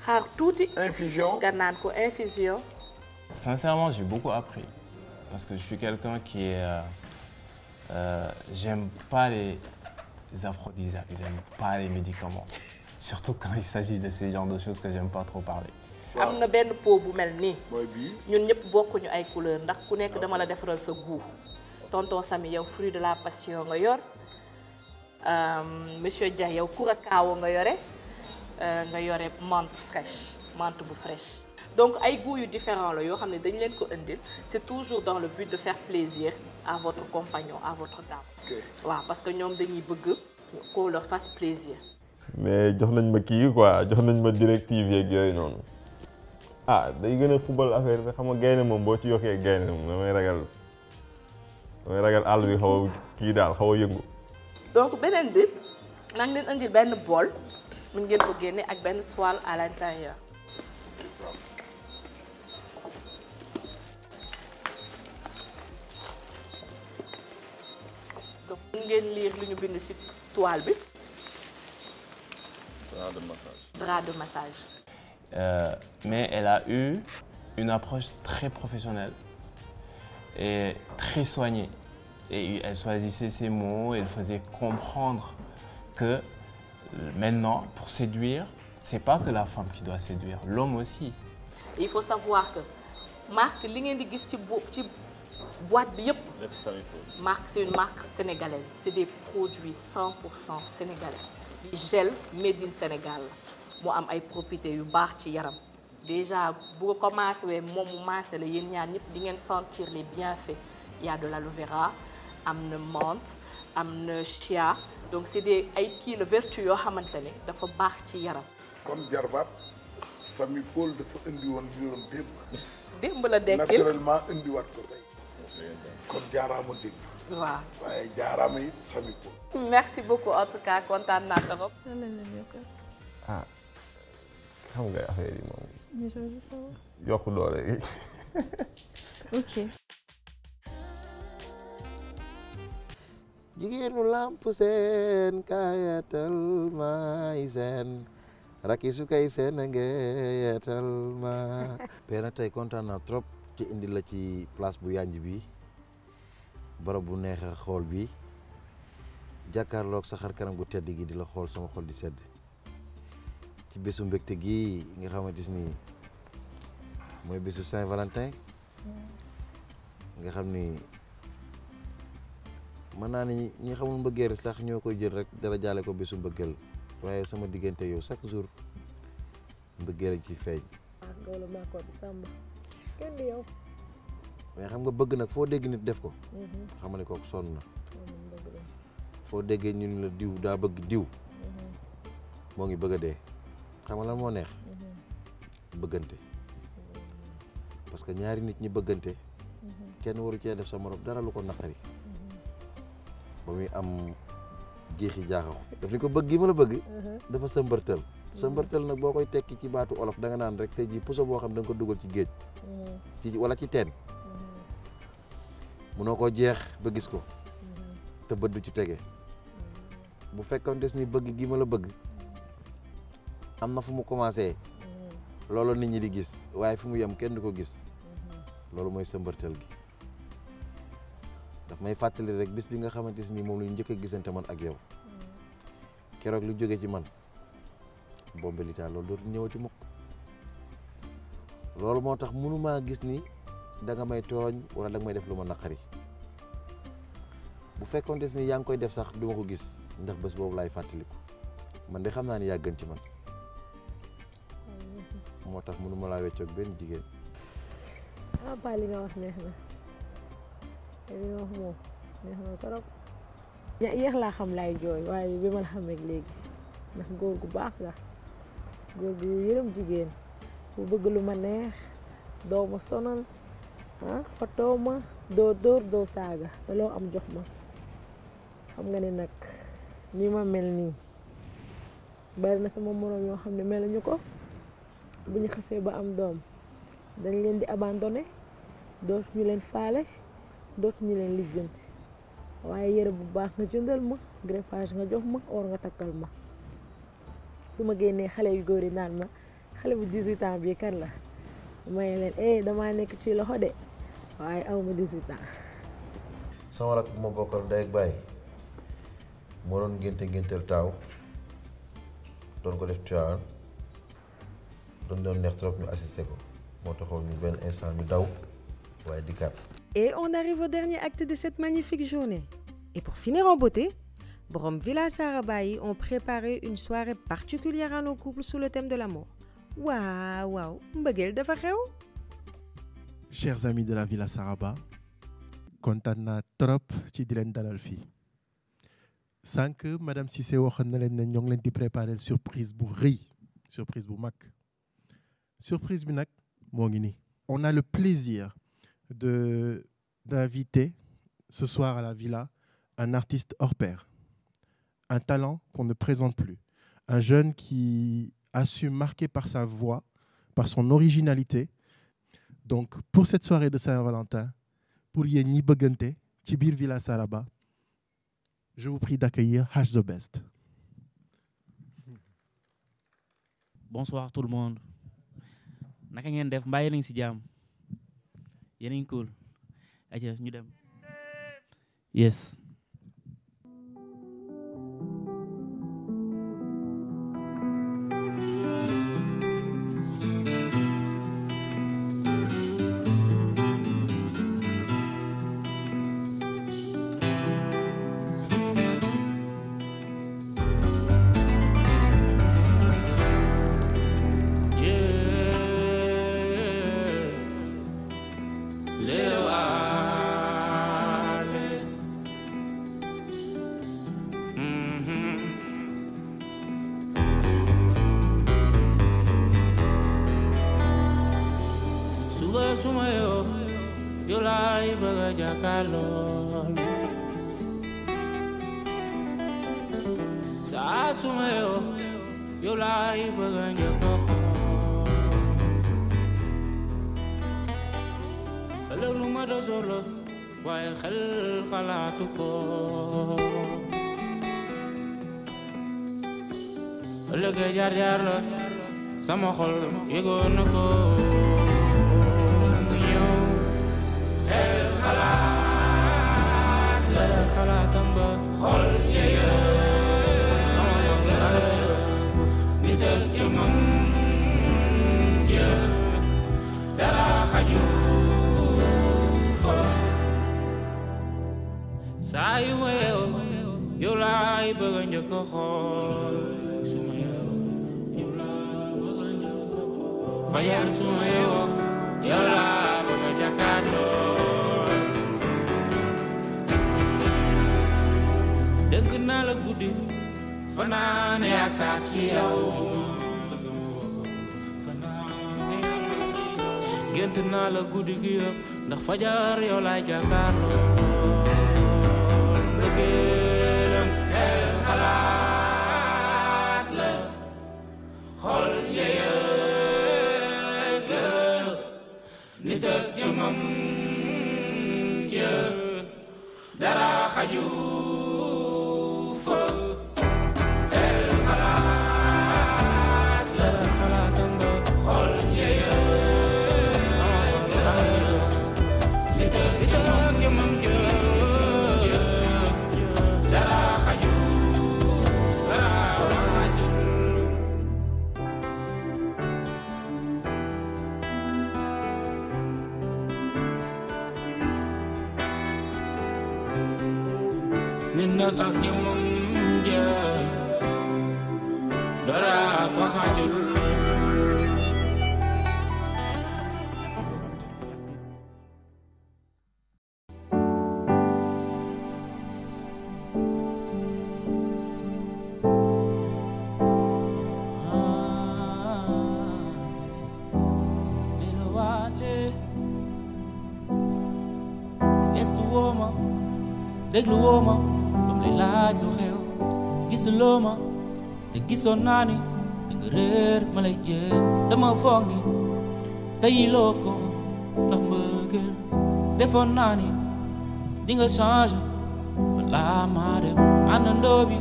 xaar tuuti. infusion nga naan ko infusion. Sincèrement, j'ai beaucoup appris parce que je suis quelqu'un qui est j'aime pas les aphrodisiaques, j'aime pas les médicaments, surtout quand il s'agit de ces genres de choses que j'aime pas trop parler. am na benn pot bu mel nii. mooy bii ñun ñëpp bokkuñu ay couleur ndax ku nekk dama la defaral sa goût. tonton Samy yow fruit de la passion nga yor monsieur Dia yow curaçao nga yore menthe fraîche menthe bu fraîche. donc ay goûts yu différents la yoo xam ne dañ leen ko indil c'est toujours dans le but de faire plaisir à votre compagnon à votre dame. waaw parce que ñoom dañuy bëgg qu'on leur fasse plaisir. mais jox nañ ma kii quoi jox nañ ma directive yeeg yooyu noonu ah day gën a fubal affaire bi xam nga gaynde moom boo ci yokkee gaynde moom damay ragal àll bi xaw a kii daal xaw a yëngu. donc beneen bi maa ngi leen indil benn bool mën ngeen ko génne ak benn toile à l'intérieur. donc mën ngeen lire li ñu bind ci toile bi. Drap de massage. Drap de massage. Mais elle a eu une approche très professionnelle et très soignée. Et elle choisissait ses mots, elle faisait comprendre que maintenant, pour séduire, c'est pas que la femme qui doit séduire, l'homme aussi. Il faut savoir que marque li ngeen di gis ci boîte bi yëpp. marque c'est une marque sénégalaise. C'est des produits 100% sénégalais. Gel made in Sénégal la mu am ay propriétés yu baax ci yaram déjà bu ko commencé wee moom mu maase la yéen ñaar ñëpp di ngeen sentir les bienfaits. Il y a de l'aloe vera am na menthe am na chia donc c'est des ay kii la vertu yoo xamante ne dafa baax ci yaram. kon jarbaat Samy Paul dafa indi woon juróom démb. démb la dekkil naturellement indiwaat ko tey kon jaaraama démb. waaw waaye jaaraama it Samy Paul. merci beaucoup en tout cas kontaan naa trop. ah xam nga affaire yi moom. yokk doole gi. ok. jigéenu lamp seen kaayatal maay seen rakki su kay seen a ngeeyatal ma. Pena tey kontaan naa trop ci indi la ci place bu yanj bi barab bu neex a xool bi jàkkaarloog sa xar kanam gu tedd gi di la xool sama xol di sedd ci bésu mbégte gi nga xamante ni mooy bésu Saint-Valentin nga xam ni mën naa ni ñi xamul mbëggeel sax ñoo koy jël rek dara jaale ko bésu mbëggeel waaye sama diggante yow chaque jour mbëggeel ak ci feeñ. mais xam nga bëgg nag foo dégg nit def ko. xam nga ne kooku sonn na. foo déggee ñun la diw daa bëgg diw. moo ngi bëgg a dee xam nga lan moo neex bëggante parce que ñaari nit ñi bëggante kenn waru cee def sa morom dara lu ko naqari ba muy am jeexi jaaxaw daf ni ko bëgg gi ma la bëgg dafa sëmbërtël nag boo koy tekki ci baatu olof da nga naan rek tey jii puso boo xam da nga ko dugal ci géej ci wala ci teen munoo koo jeex ba gis ko te bët du ci tege bu fekkoon des ni bëgg gi ma la bëgg am na fu mu commencé loolu nit ñi di gis waaye fi mu yem kenn du ko gis loolu mooy sëmbërtël gi daf may fàttali rek bis bi nga xamante ni moom la ñu njëkk a gisante man ak yow keroog lu jóge ci man bombe lita loolu dootu ñëwati mukk loolu moo tax mënumaa gis ni da nga may tooñ wala da nga may def lu ma naqari bu fekkoon des ni yaa ngi koy def sax duma ko gis ndax bés boobu laay fàttaliku man de xam naa ni yaa gën ci man moo tax mënuma laa weccoog benn jigéen. Paa li nga wax neex na li nga wax moom neex na trop. yéex laa xam laay jooy waaye bi ma la xamee léegi ndax góor gu baax la góor gu yërëm jigéen bu bëgg lu ma neex doo ma sonal fatoo ma doo dóor doo saaga te loo am jox ma xam nga ne nag ni ma mel nii bari na sama moroom yoo xam ne meluñu ko bu ñu xasee ba am doom dañ leen di abandonné dootuñu leen faale dootuñu leen lijjanti waaye yére bu baax nga jëndal ma greffage nga jox ma or nga takkal ma su ma génnee xale yu góor yi naan ma xale bu 18 ans bii kan la may leen damaa nekk ci loxo de waaye aw ma 18 ans. sama rakk bu ma bokkal ndey ak baay moo doon ngénteel taaw doon ko def tuyaar doon neex trop ñu assisté ko moo taxoon ñu benn instant ñu daw waaye dikkaat. Et on arrive au dernier acte de cette magnifique journée. Et pour finir en beauté, Borom Villa Sarabayi ont préparé une soirée particulière à nos couples sous le thème de l'amour. Waouh, mbëggeel dafa xew. Chers amis de la Villa Saraba, kontaan naa trop ci di leen dalal fii. Sànq madame Cissé waxoon na leen ne ñoo ngi leen di préparer surprise bu rëy, surprise bu mag. Surprise bi nag moo ngi nii. On a le plaisir d'inviter ce soir à la Villa un artiste hors pair, un talent qu'on ne présente plus, un jeune qui a su marquer par sa voix, par son originalité. Donc pour cette soirée de Saint-Valentin, pour yéen ñi bëggante ci biir Villa Saraba, je vous prie d'accueillir H The Best. Bonsoir tout le monde. Naka ngeen def mbaa yéen a ngi ci jàmm. Yéen a ngi cool. Aja ñu dem. Yes. waaye xel xalaatu ko ëllëgee jaar jaar la sama xol yëgoon na ko mu ñëw xel xalaatam ba xol yëgee sama xol la nit ak jëmam jë dara xaju saa yu ma yeewoo yow laay bëgg a njëkk a xool su ma yeewoo yow laa bëgg a njëkk a xool fajar su ma yeewoo yow laa bëgg a jàkkaarloo dénk naa la guddi fanaan yaakaar ci yow gént naa la guddi gi yëpp ndax fajar yow laay jàkkaarloo bëggeelam xel xalaat la xol yeyeeg la nit ak jëmam ja dara xaju fa xel xalaat la xalaatam ba xol yeyeeg la nit ak jëmam ja dara xaju nit nag ak jëmmam ja dara fa xajul gestu woo ma déglu woo ma bam lay laaj lu xew gisuloo ma te gisoon naa ni danga réer ma lay jéem dama foog ni tayiloo ko ndax mbëggeel defoon naa ni dinga changé balaa maa dem àndandoo bi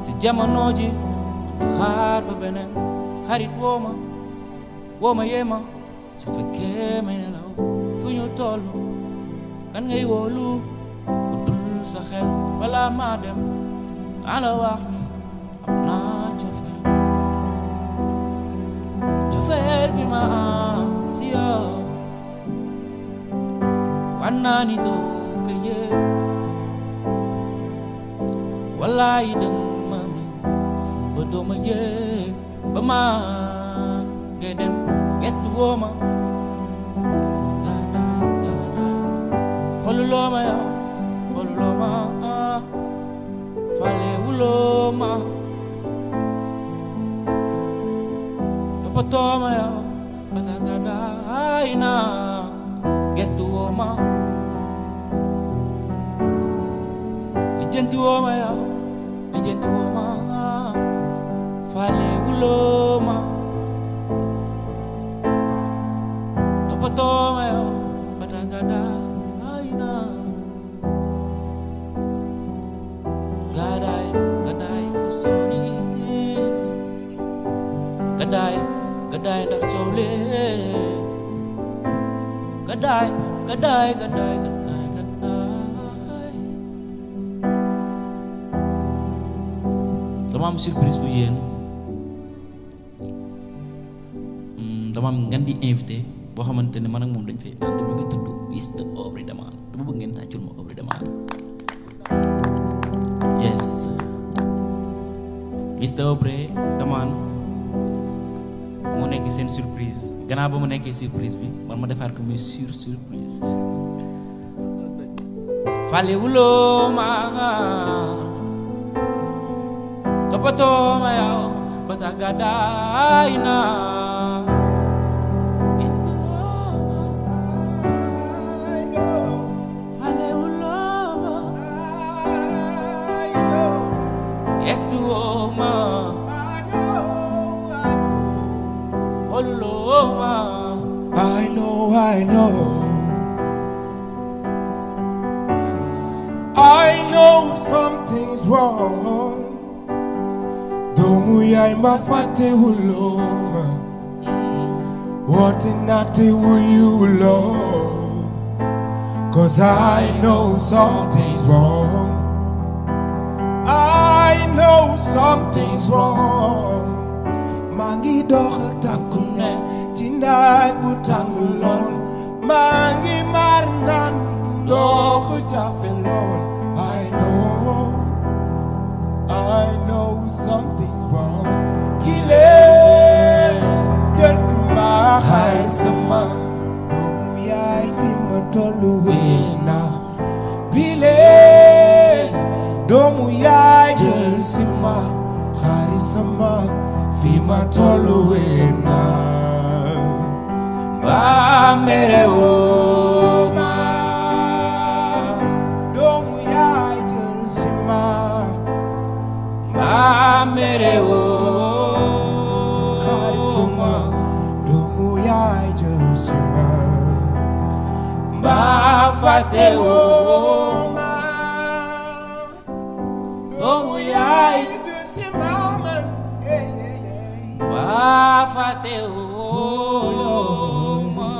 si jamono ji ma xaar ba beneen xarit woo ma yee ma su fekkee may nelaw fu ñu toll kan ngay wóolu ku dul sa xel balaa maa dem naa la wax ni am naa cofeel bi ma am si yow wan naa ni doo ko yëg wallaay dëng ma mi ba doo ma yëg ba ma ngay dem gestu woo ma xoluloo ma yow xoluloo ma falewuloo ma toppatoo ma yow batagadaay na gestu woo ma lijjanti woo ma yow lijjanti woo ma falewuloo ma toppatoo ma yow batagadaay na gadaay fu sori gadaay ndax coow lee gadaay dama am surprise bu yéen dama am ngan di invité boo xamante ne man ak moom dañ fay ànd mi ngi tudd Mr Aubrey Daman dama bëgg ngeen tàccul ma Aubrey Daman yes Mr Aubrey Daman moo nekk seen surprise gannaaw ba mu nekkee surprise bi man ma defaat ko muy surprise fale wuloo ma toppatoo ma yow ba tax gàddaay na I know something's wrong. Doomu yaay ma fàtte wuloo ma woote naate wuyuloo. 'Cause I know something's wrong. I know something's wrong. maa ngi dox ak tànku ne ci naaj bu tàng lool maa ngi mar naan ndox jafe lool. I know something's wrong. Kile del sama xay sama doomu yaay fi ma tollu weena bile doomu yaay jël si ma sama fi ma tollu wena ba mere woo ma doomu yaay jël si ma ba mere woo xarit sama doomu yaay jël si ma ba fàtte woo ma doomu yaay jël si ma man ba fàtte woo ma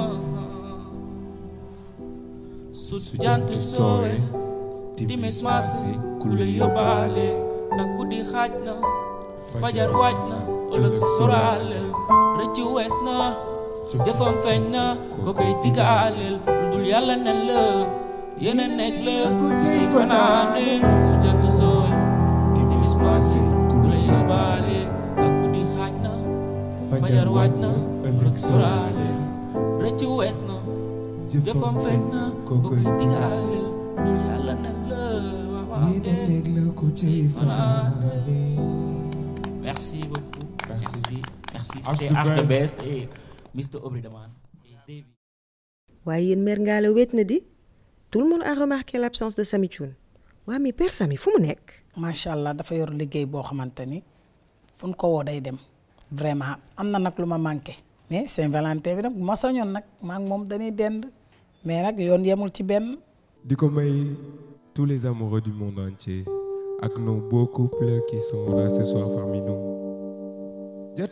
su jant sooy timis maase ku la yóbbaale na guddi xaaj na fajar waaj na ëllëg soraale rëccu wees na jëfam feeñ na ko koy digaaleel lu dul yàlla ne la yéen a nekk la si fanaane su jant sooy timis maase ku la yóbbaale na guddi xaaj na fajar waaj na ëllëg soraale rëccu wees na jëfam feeñ na ko koy digaaleel lu dul yàlla ne la Merci beaucoup. Merci. C'était Arc de Best et Mr. Obridaman. waaye yéen mère Ngalla wéet na di tout le monde a remarqué l'absence de Samy Thioune waa mais père Samy fu mu nekk. macha allah dafa yor liggéey boo xamante ni fu ñu ko woo day dem vraiment am na nag lu ma manqué mais Saint-Valentin bi nag ma sañoon nag maa ngi moom dañuy dend mais nag yoon yemul ci benn. di ko may tous les amoureux du monde entier ak nos beaux couples qui sont là ce soir parmi nous. Ja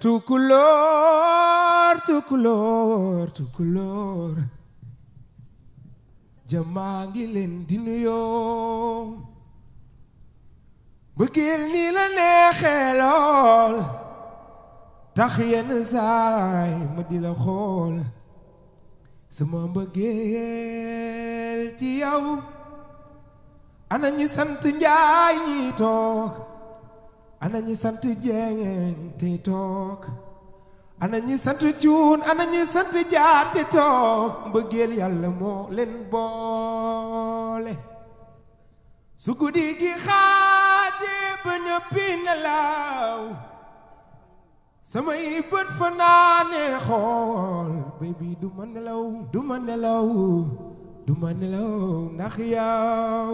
tukulóor ja maa ngi leen di nuyoo bëggeel ni la neexee lool tax yenn saay ma di la xool sama mbëggeel ci yow ana ñi sant Njaay ñi toog ana ñi sant Jeeng te toog ana ñi sant Cuun ana ñi sant Jaar te toog mbëggeel yàlla moo leen boole su guddi gi xaaje ba ñëppi nelaw samay bët fanaane xool baby du ma nelaw ndax yow.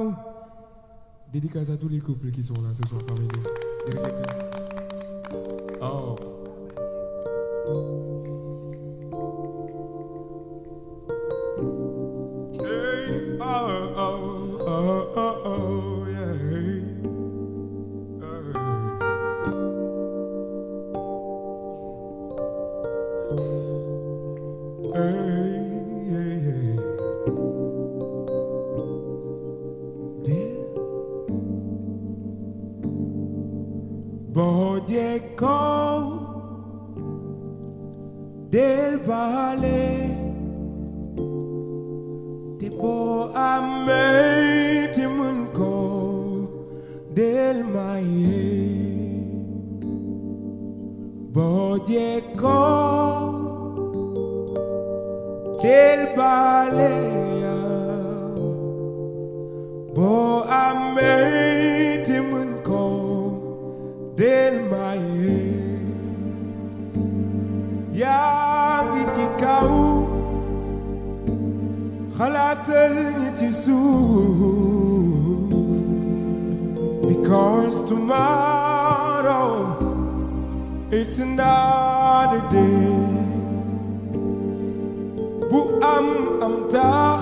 Dédicace à tous les couples qui sont là ce soir parmi nous. Oh. Hey, oh, yeah. Bojeko del vale te bo amei te munko del maye Bojeko del vale bo amei te munko del maye yaa ngi ci kaw xalaatal ñi ci suuf because tomorrow it's another day bu am tax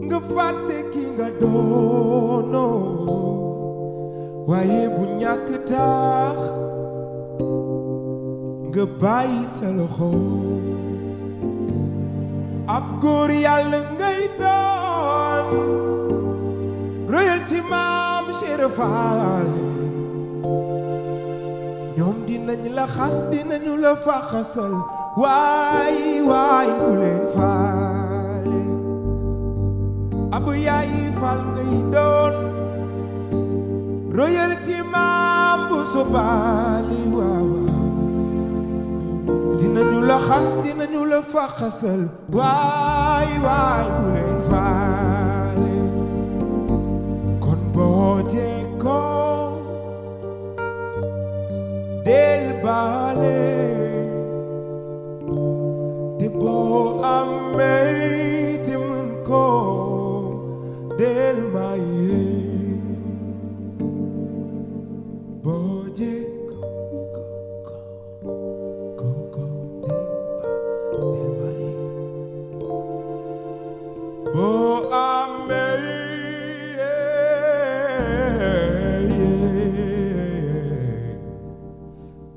nga fàtte ki nga doonoo waaye bu ñàkk tax nga bàyyi sa loxo ab góor yàlla ngay doon royal ci maam Cheikh Fall ñoom dinañ la xas dinañu la faxasal waay bu leen faale ab yaay Fall ngay doon royal ci maam bu sobaali waaw dinañu la xas dinañu la faxasal waay bu leen faale kon boo jekkoo del maye boje bo ame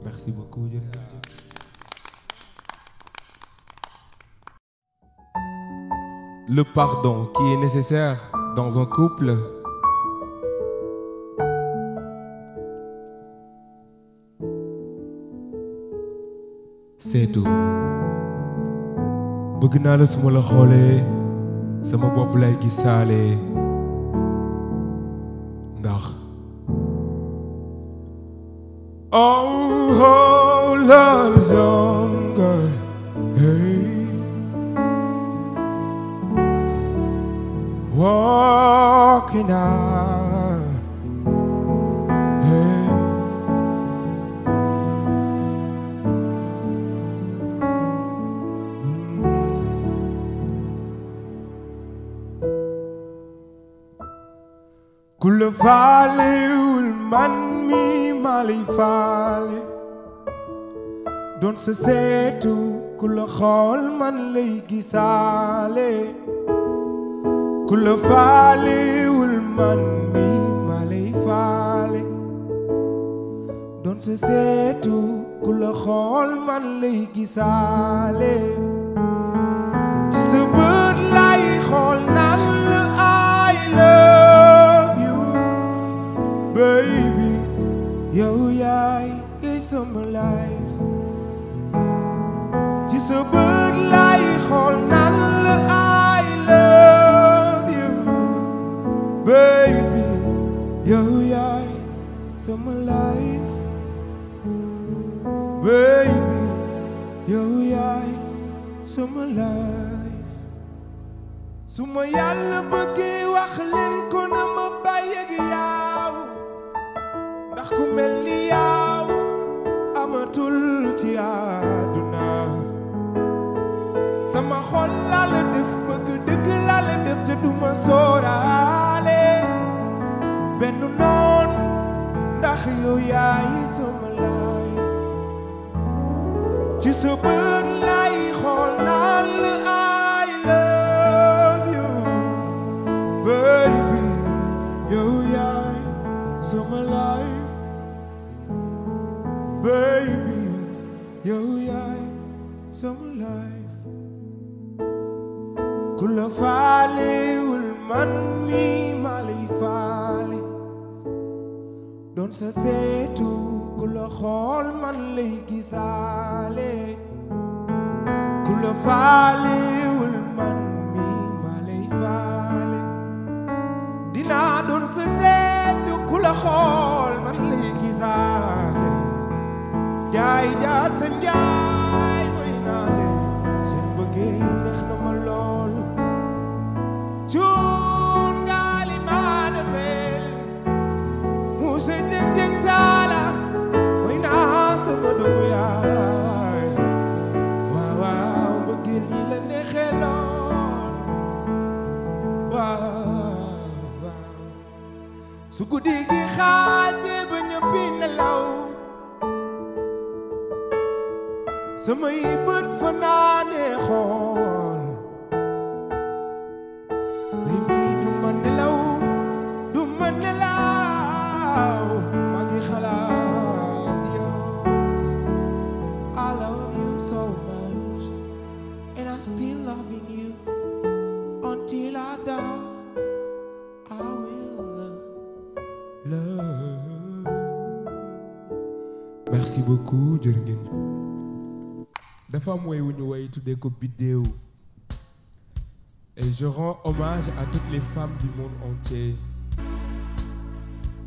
merci beaucoup jërëjëf. Le pardon qui est nécessaire dans un couple. C'est tout. bëgg naa la suma la xoolee sama bopp lay gisaale ndax oh love younger hey walking out hey ku la faalewul man mi ma lay faale doon sa seetu ku la xool man lay gisaale ku la faalewul man mi ma lay faale doon sa seetu ku la xool man lay gisaale ci sa bët lay xool naan la I love you baby yow yaay sama life ci sa bët lay xool naan la I love you baby yow yaay sama life baby yow yaay sama life su ma yàlla bëggee wax leen ko na ma bàyyi ak yow ndax ku mel ni yow amatul ci àdduna sama xol laa la def bëgg dëgg laa la def te duma sóoraale benn noon ndax yow yaay sama life ci sa bët lay xool naan la I love you baby yow yaay sama life baby yow yaay sama life ku la faalewul man mi ma lay faale doon sa seetu ku la xool man lay gisaale ku la faalewul man mi ma lay faale dinaa doon sa seetu ku la xool man lay gisaale jaay jaat sa njaay way naa leen seen bëggeel neex na ma lool cuun ngaali maana mel muuse jëng jëng saala way naa sama doomu yaay waaw waaw bëggeel ñi la neexee lool waaw waaw su guddi gi xaaje ba ñëppi nelaw samay bët fanaane xool baby du ma nelaw maa ngi xalaat yow I love you so much and I'm still loving you until I die I will love. Merci beaucoup jërë ngeen dafa am woy wu ñu woy tuddee ko Biddéew et je rends hommage à toutes les femmes du monde entier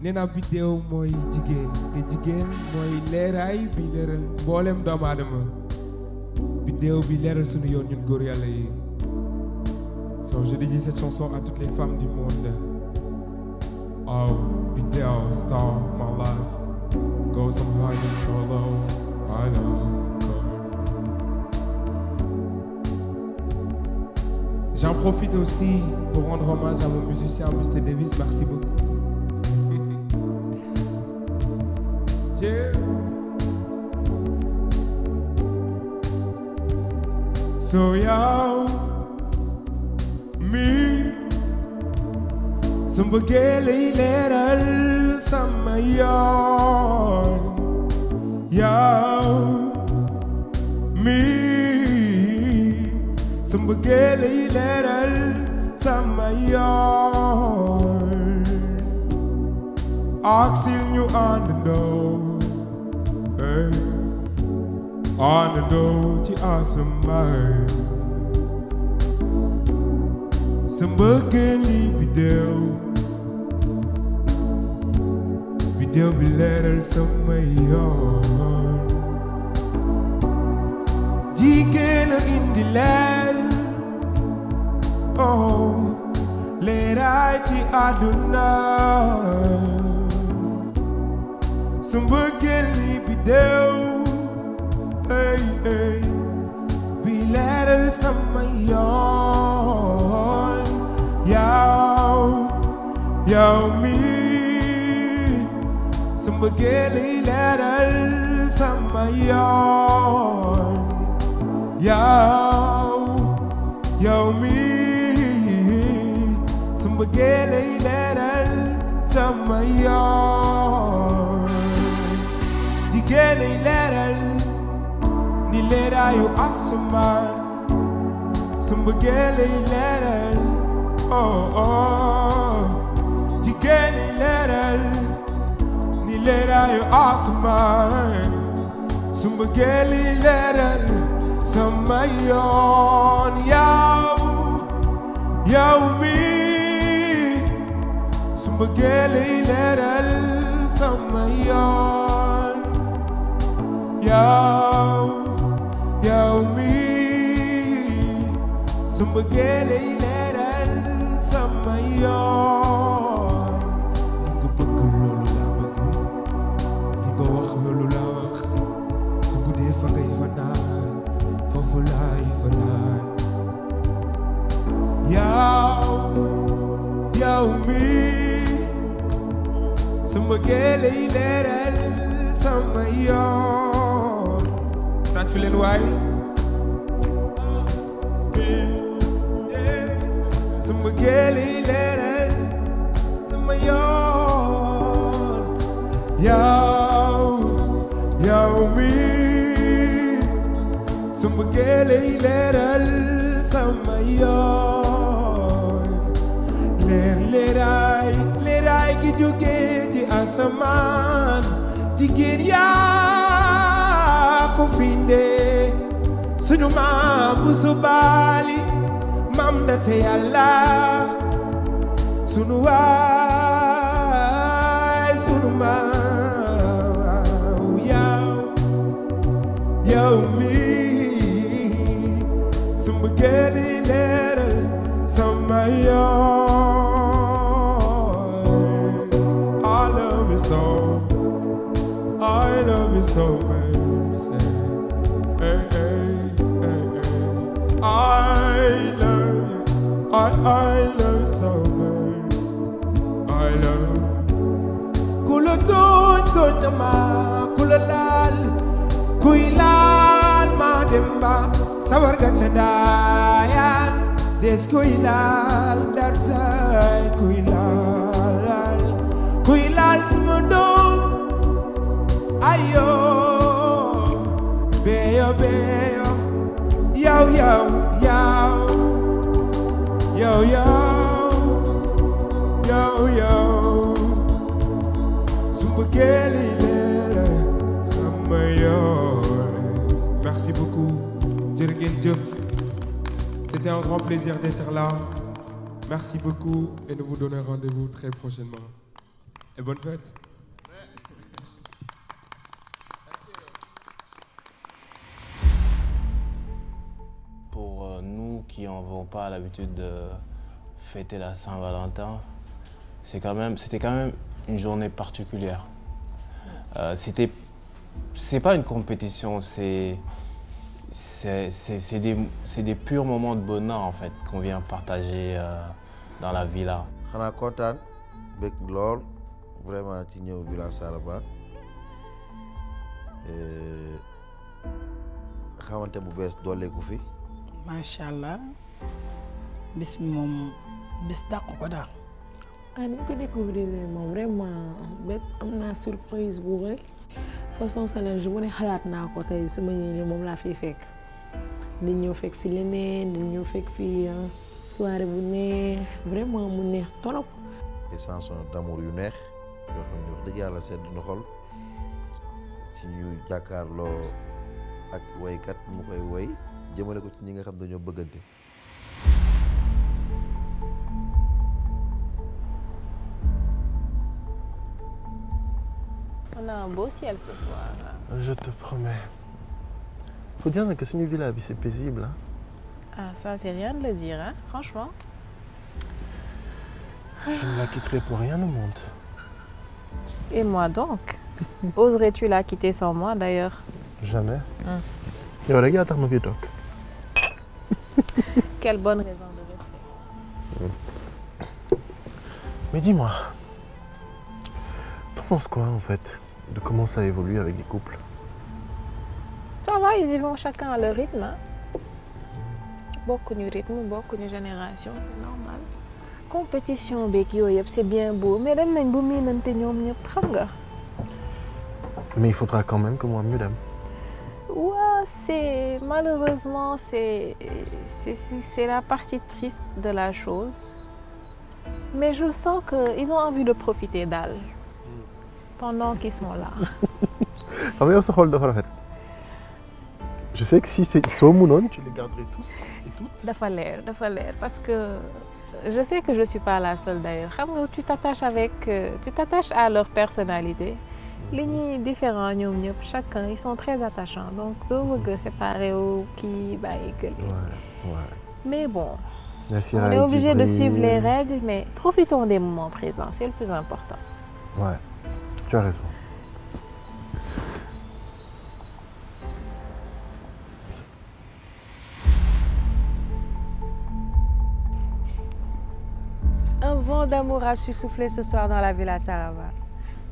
nee naa biddéew mooy jigéen te jigéen mooy leeraay bi leeral mboolem doomu aadama biddéew bi leeral sunu yoon ñun góor yàlla yi so je dédie cette chanson à toutes les femmes du monde. Oh biddéew star my life go some highs and some lows I know J'en profite aussi pour rendre hommage à mon musicien Mr Davis, merci beaucoup. Yeah. So yow mi sa mbëggeel lay leeral sama yoon yow mi sa mbëggeel lay leeral sama yoon ak sil ñu àndandoo àndandoo ci asamaan sa mbëggeel li biddew bi leeral sama yoon jigéen a indi leer oh leeraay ci àdduna sa mbëggeel li biddew hey hey bi leeral sama yoon yow mi sa mbëggeel li leeral sama yoon yow mi sa mbëggeel li leeral sama yoon jigéen li leeral ni leeraayu asamaan sa mbëggeel li leeral jigéen li leeral ni leeraayu asamaan sa mbëggeel li leeral sama yoon yow mi sa mbëggeel li leeral sama yoon yow mi sa mbëggeel li leeral sama yoon li nga bëgg loolu laa bëgg li nga wax loolu laa wax su guddee fa ngay fanaan foofu laay fanaan yow mi sa mbëggeel li leeral sama yoon tàccu leen waay sa mbëggeel li leeral sama yoon yow mi sa mbëggeel li leeral sama yoon leeraay gi jógee ci asamaan jigéen yaa ko findee sunu maam bu subaali maam ndate yàlla sunu waay sunu maam yow mi sa mbëggeel li leeral sama yoon I love you so much. Hey, hey, hey, hey. I love you so much. I love you. Kula tooñ na ma kula laal kuy laal ma dem ba sawar ga ca daayaan des kuy laal dar say kuy laal sama doom ayo beyo su mbëggeel li leeral sama yoon. Merci beaucoup jërë ngeen jëf, c'était un grand plaisir d'être là. Merci beaucoup et nous vous donnons rendez-vous très prochainement et bonne fête. Pour nous qui n'avons pas l'habitude de fêter la Saint-Valentin, c'était quand même une journée particulière. C'est pas une compétition, c'est c'est des purs moments de bonheur en fait qu'on vient partager dans la villa. xanaa kontaan bëgg lool vraiment ci ñëw Villa Saraba xamante bu bees dooleeku fi. macha allah bis bi moom bis dàq ko daal. ni ko découvrir moom vraiment bet am naa surprise bu rëy façon challenge bu ne xalaat naa ko tey sama yéene moom laa fiy fekk nit ñëw fekk fi leneen nit ñëw fekk fi soirée bu neex vraiment mu neex trop. des chansons d'amour yu neex yoo xam ne wax dëgg yàlla sedd na xol ci ñu jàkkaarloo ak woykat mu koy woy jëmale ko ci ñi nga xam dañoo bëggante. On a un beau ciel ce soir. Je te promets. Faut dire que ce villa c'est paisible. Hein? Ah, ça, c'est rien de le dire, hein, franchement. Je ne la quitterai pour rien au monde. Et moi donc? Oserais-tu la quitter sans moi d'ailleurs? Jamais. Et regarde ta mauvais toc. Quelle bonne raison de rester. Mais dis-moi, tu penses quoi en fait de comment ça évolue avec les couples? Ça va, ils y vont chacun à leur rythme. Hein? Bokkuñu rythme, bokkuñu génération, c'est normal. Compétition beeg yooyu yëpp c'est bien beau mais dem nañ bu miinante ñoom ñëpp xam nga. Mais il faudra quand même que moi mieux dem. Ouais, c'est malheureusement c'est la partie triste de la chose. Mais je sens qu'ils ont envie de profiter d'elle pendant qu'ils sont là. Xam nga yow sa xol dafa rafet. Je sais que si soo mënoon tu les garderais tous et toutes. Dafa leer parce que je sais que je suis pas la seule d'ailleurs. Xam nga tu t'attaches à leur personnalité. Li ñuy différent ñoom ñëpp chacun ils sont très attachants donc doo bëgg séparer wu kii bàyyi kële. Ouais. Mais bon. On est obligé de suivre les règles mais profitons des moments présents, c'est le plus important. Ouais, tu as raison. Un vent d'amour a su souffler ce soir dans la Villa Saraba.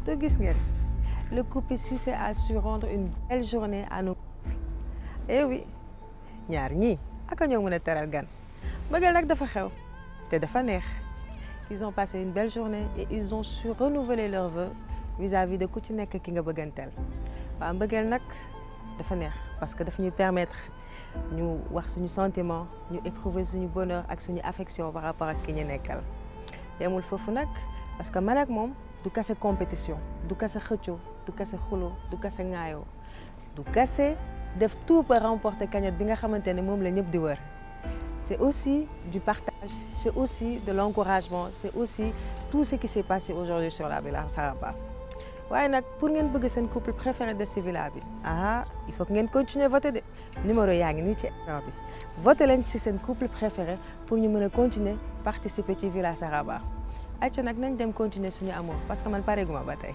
te gis ngeen le couple ici c'est à su rendre une belle journée à nos couples. Eh oui ñaar ñii aka ñoo mën a teral gan bëggal nag dafa xew te dafa neex. Ils ont passé une belle journée et ils ont su renouveler leurs vœux vis-à-vis de ku ci nekk ki nga bëgganteel. waaw mbëggeel nag dafa neex parce que daf ñuy permettre ñu wax suñu sentiment ñu éprouver suñu bonheur ak suñu affection par rapport ak ki ñu nekkal. yemul foofu nag parce que man ak moom du kase compétition du kase xëccoo du kase xulo du kase ŋaayoo du kase def tout pour remporter cagnotte bi nga xamante ne moom la ñëpp di wër. C'est aussi du partage, c'est aussi de l'encouragement, c'est aussi tout ce qui s'est passé aujourd'hui sur la Villa Saraba. waaye nag pour ngeen bëgg seen couple préféré de ci villa bi il faut que ngeen continuer voter de numéro yaa ngi nii ci écran bi voter leen ci seen couple préféré pour ñu mën a continuer participer ci Villa Saraba. ayca nag nañ dem continuer suñu amour parce que man pareeguma ba tey.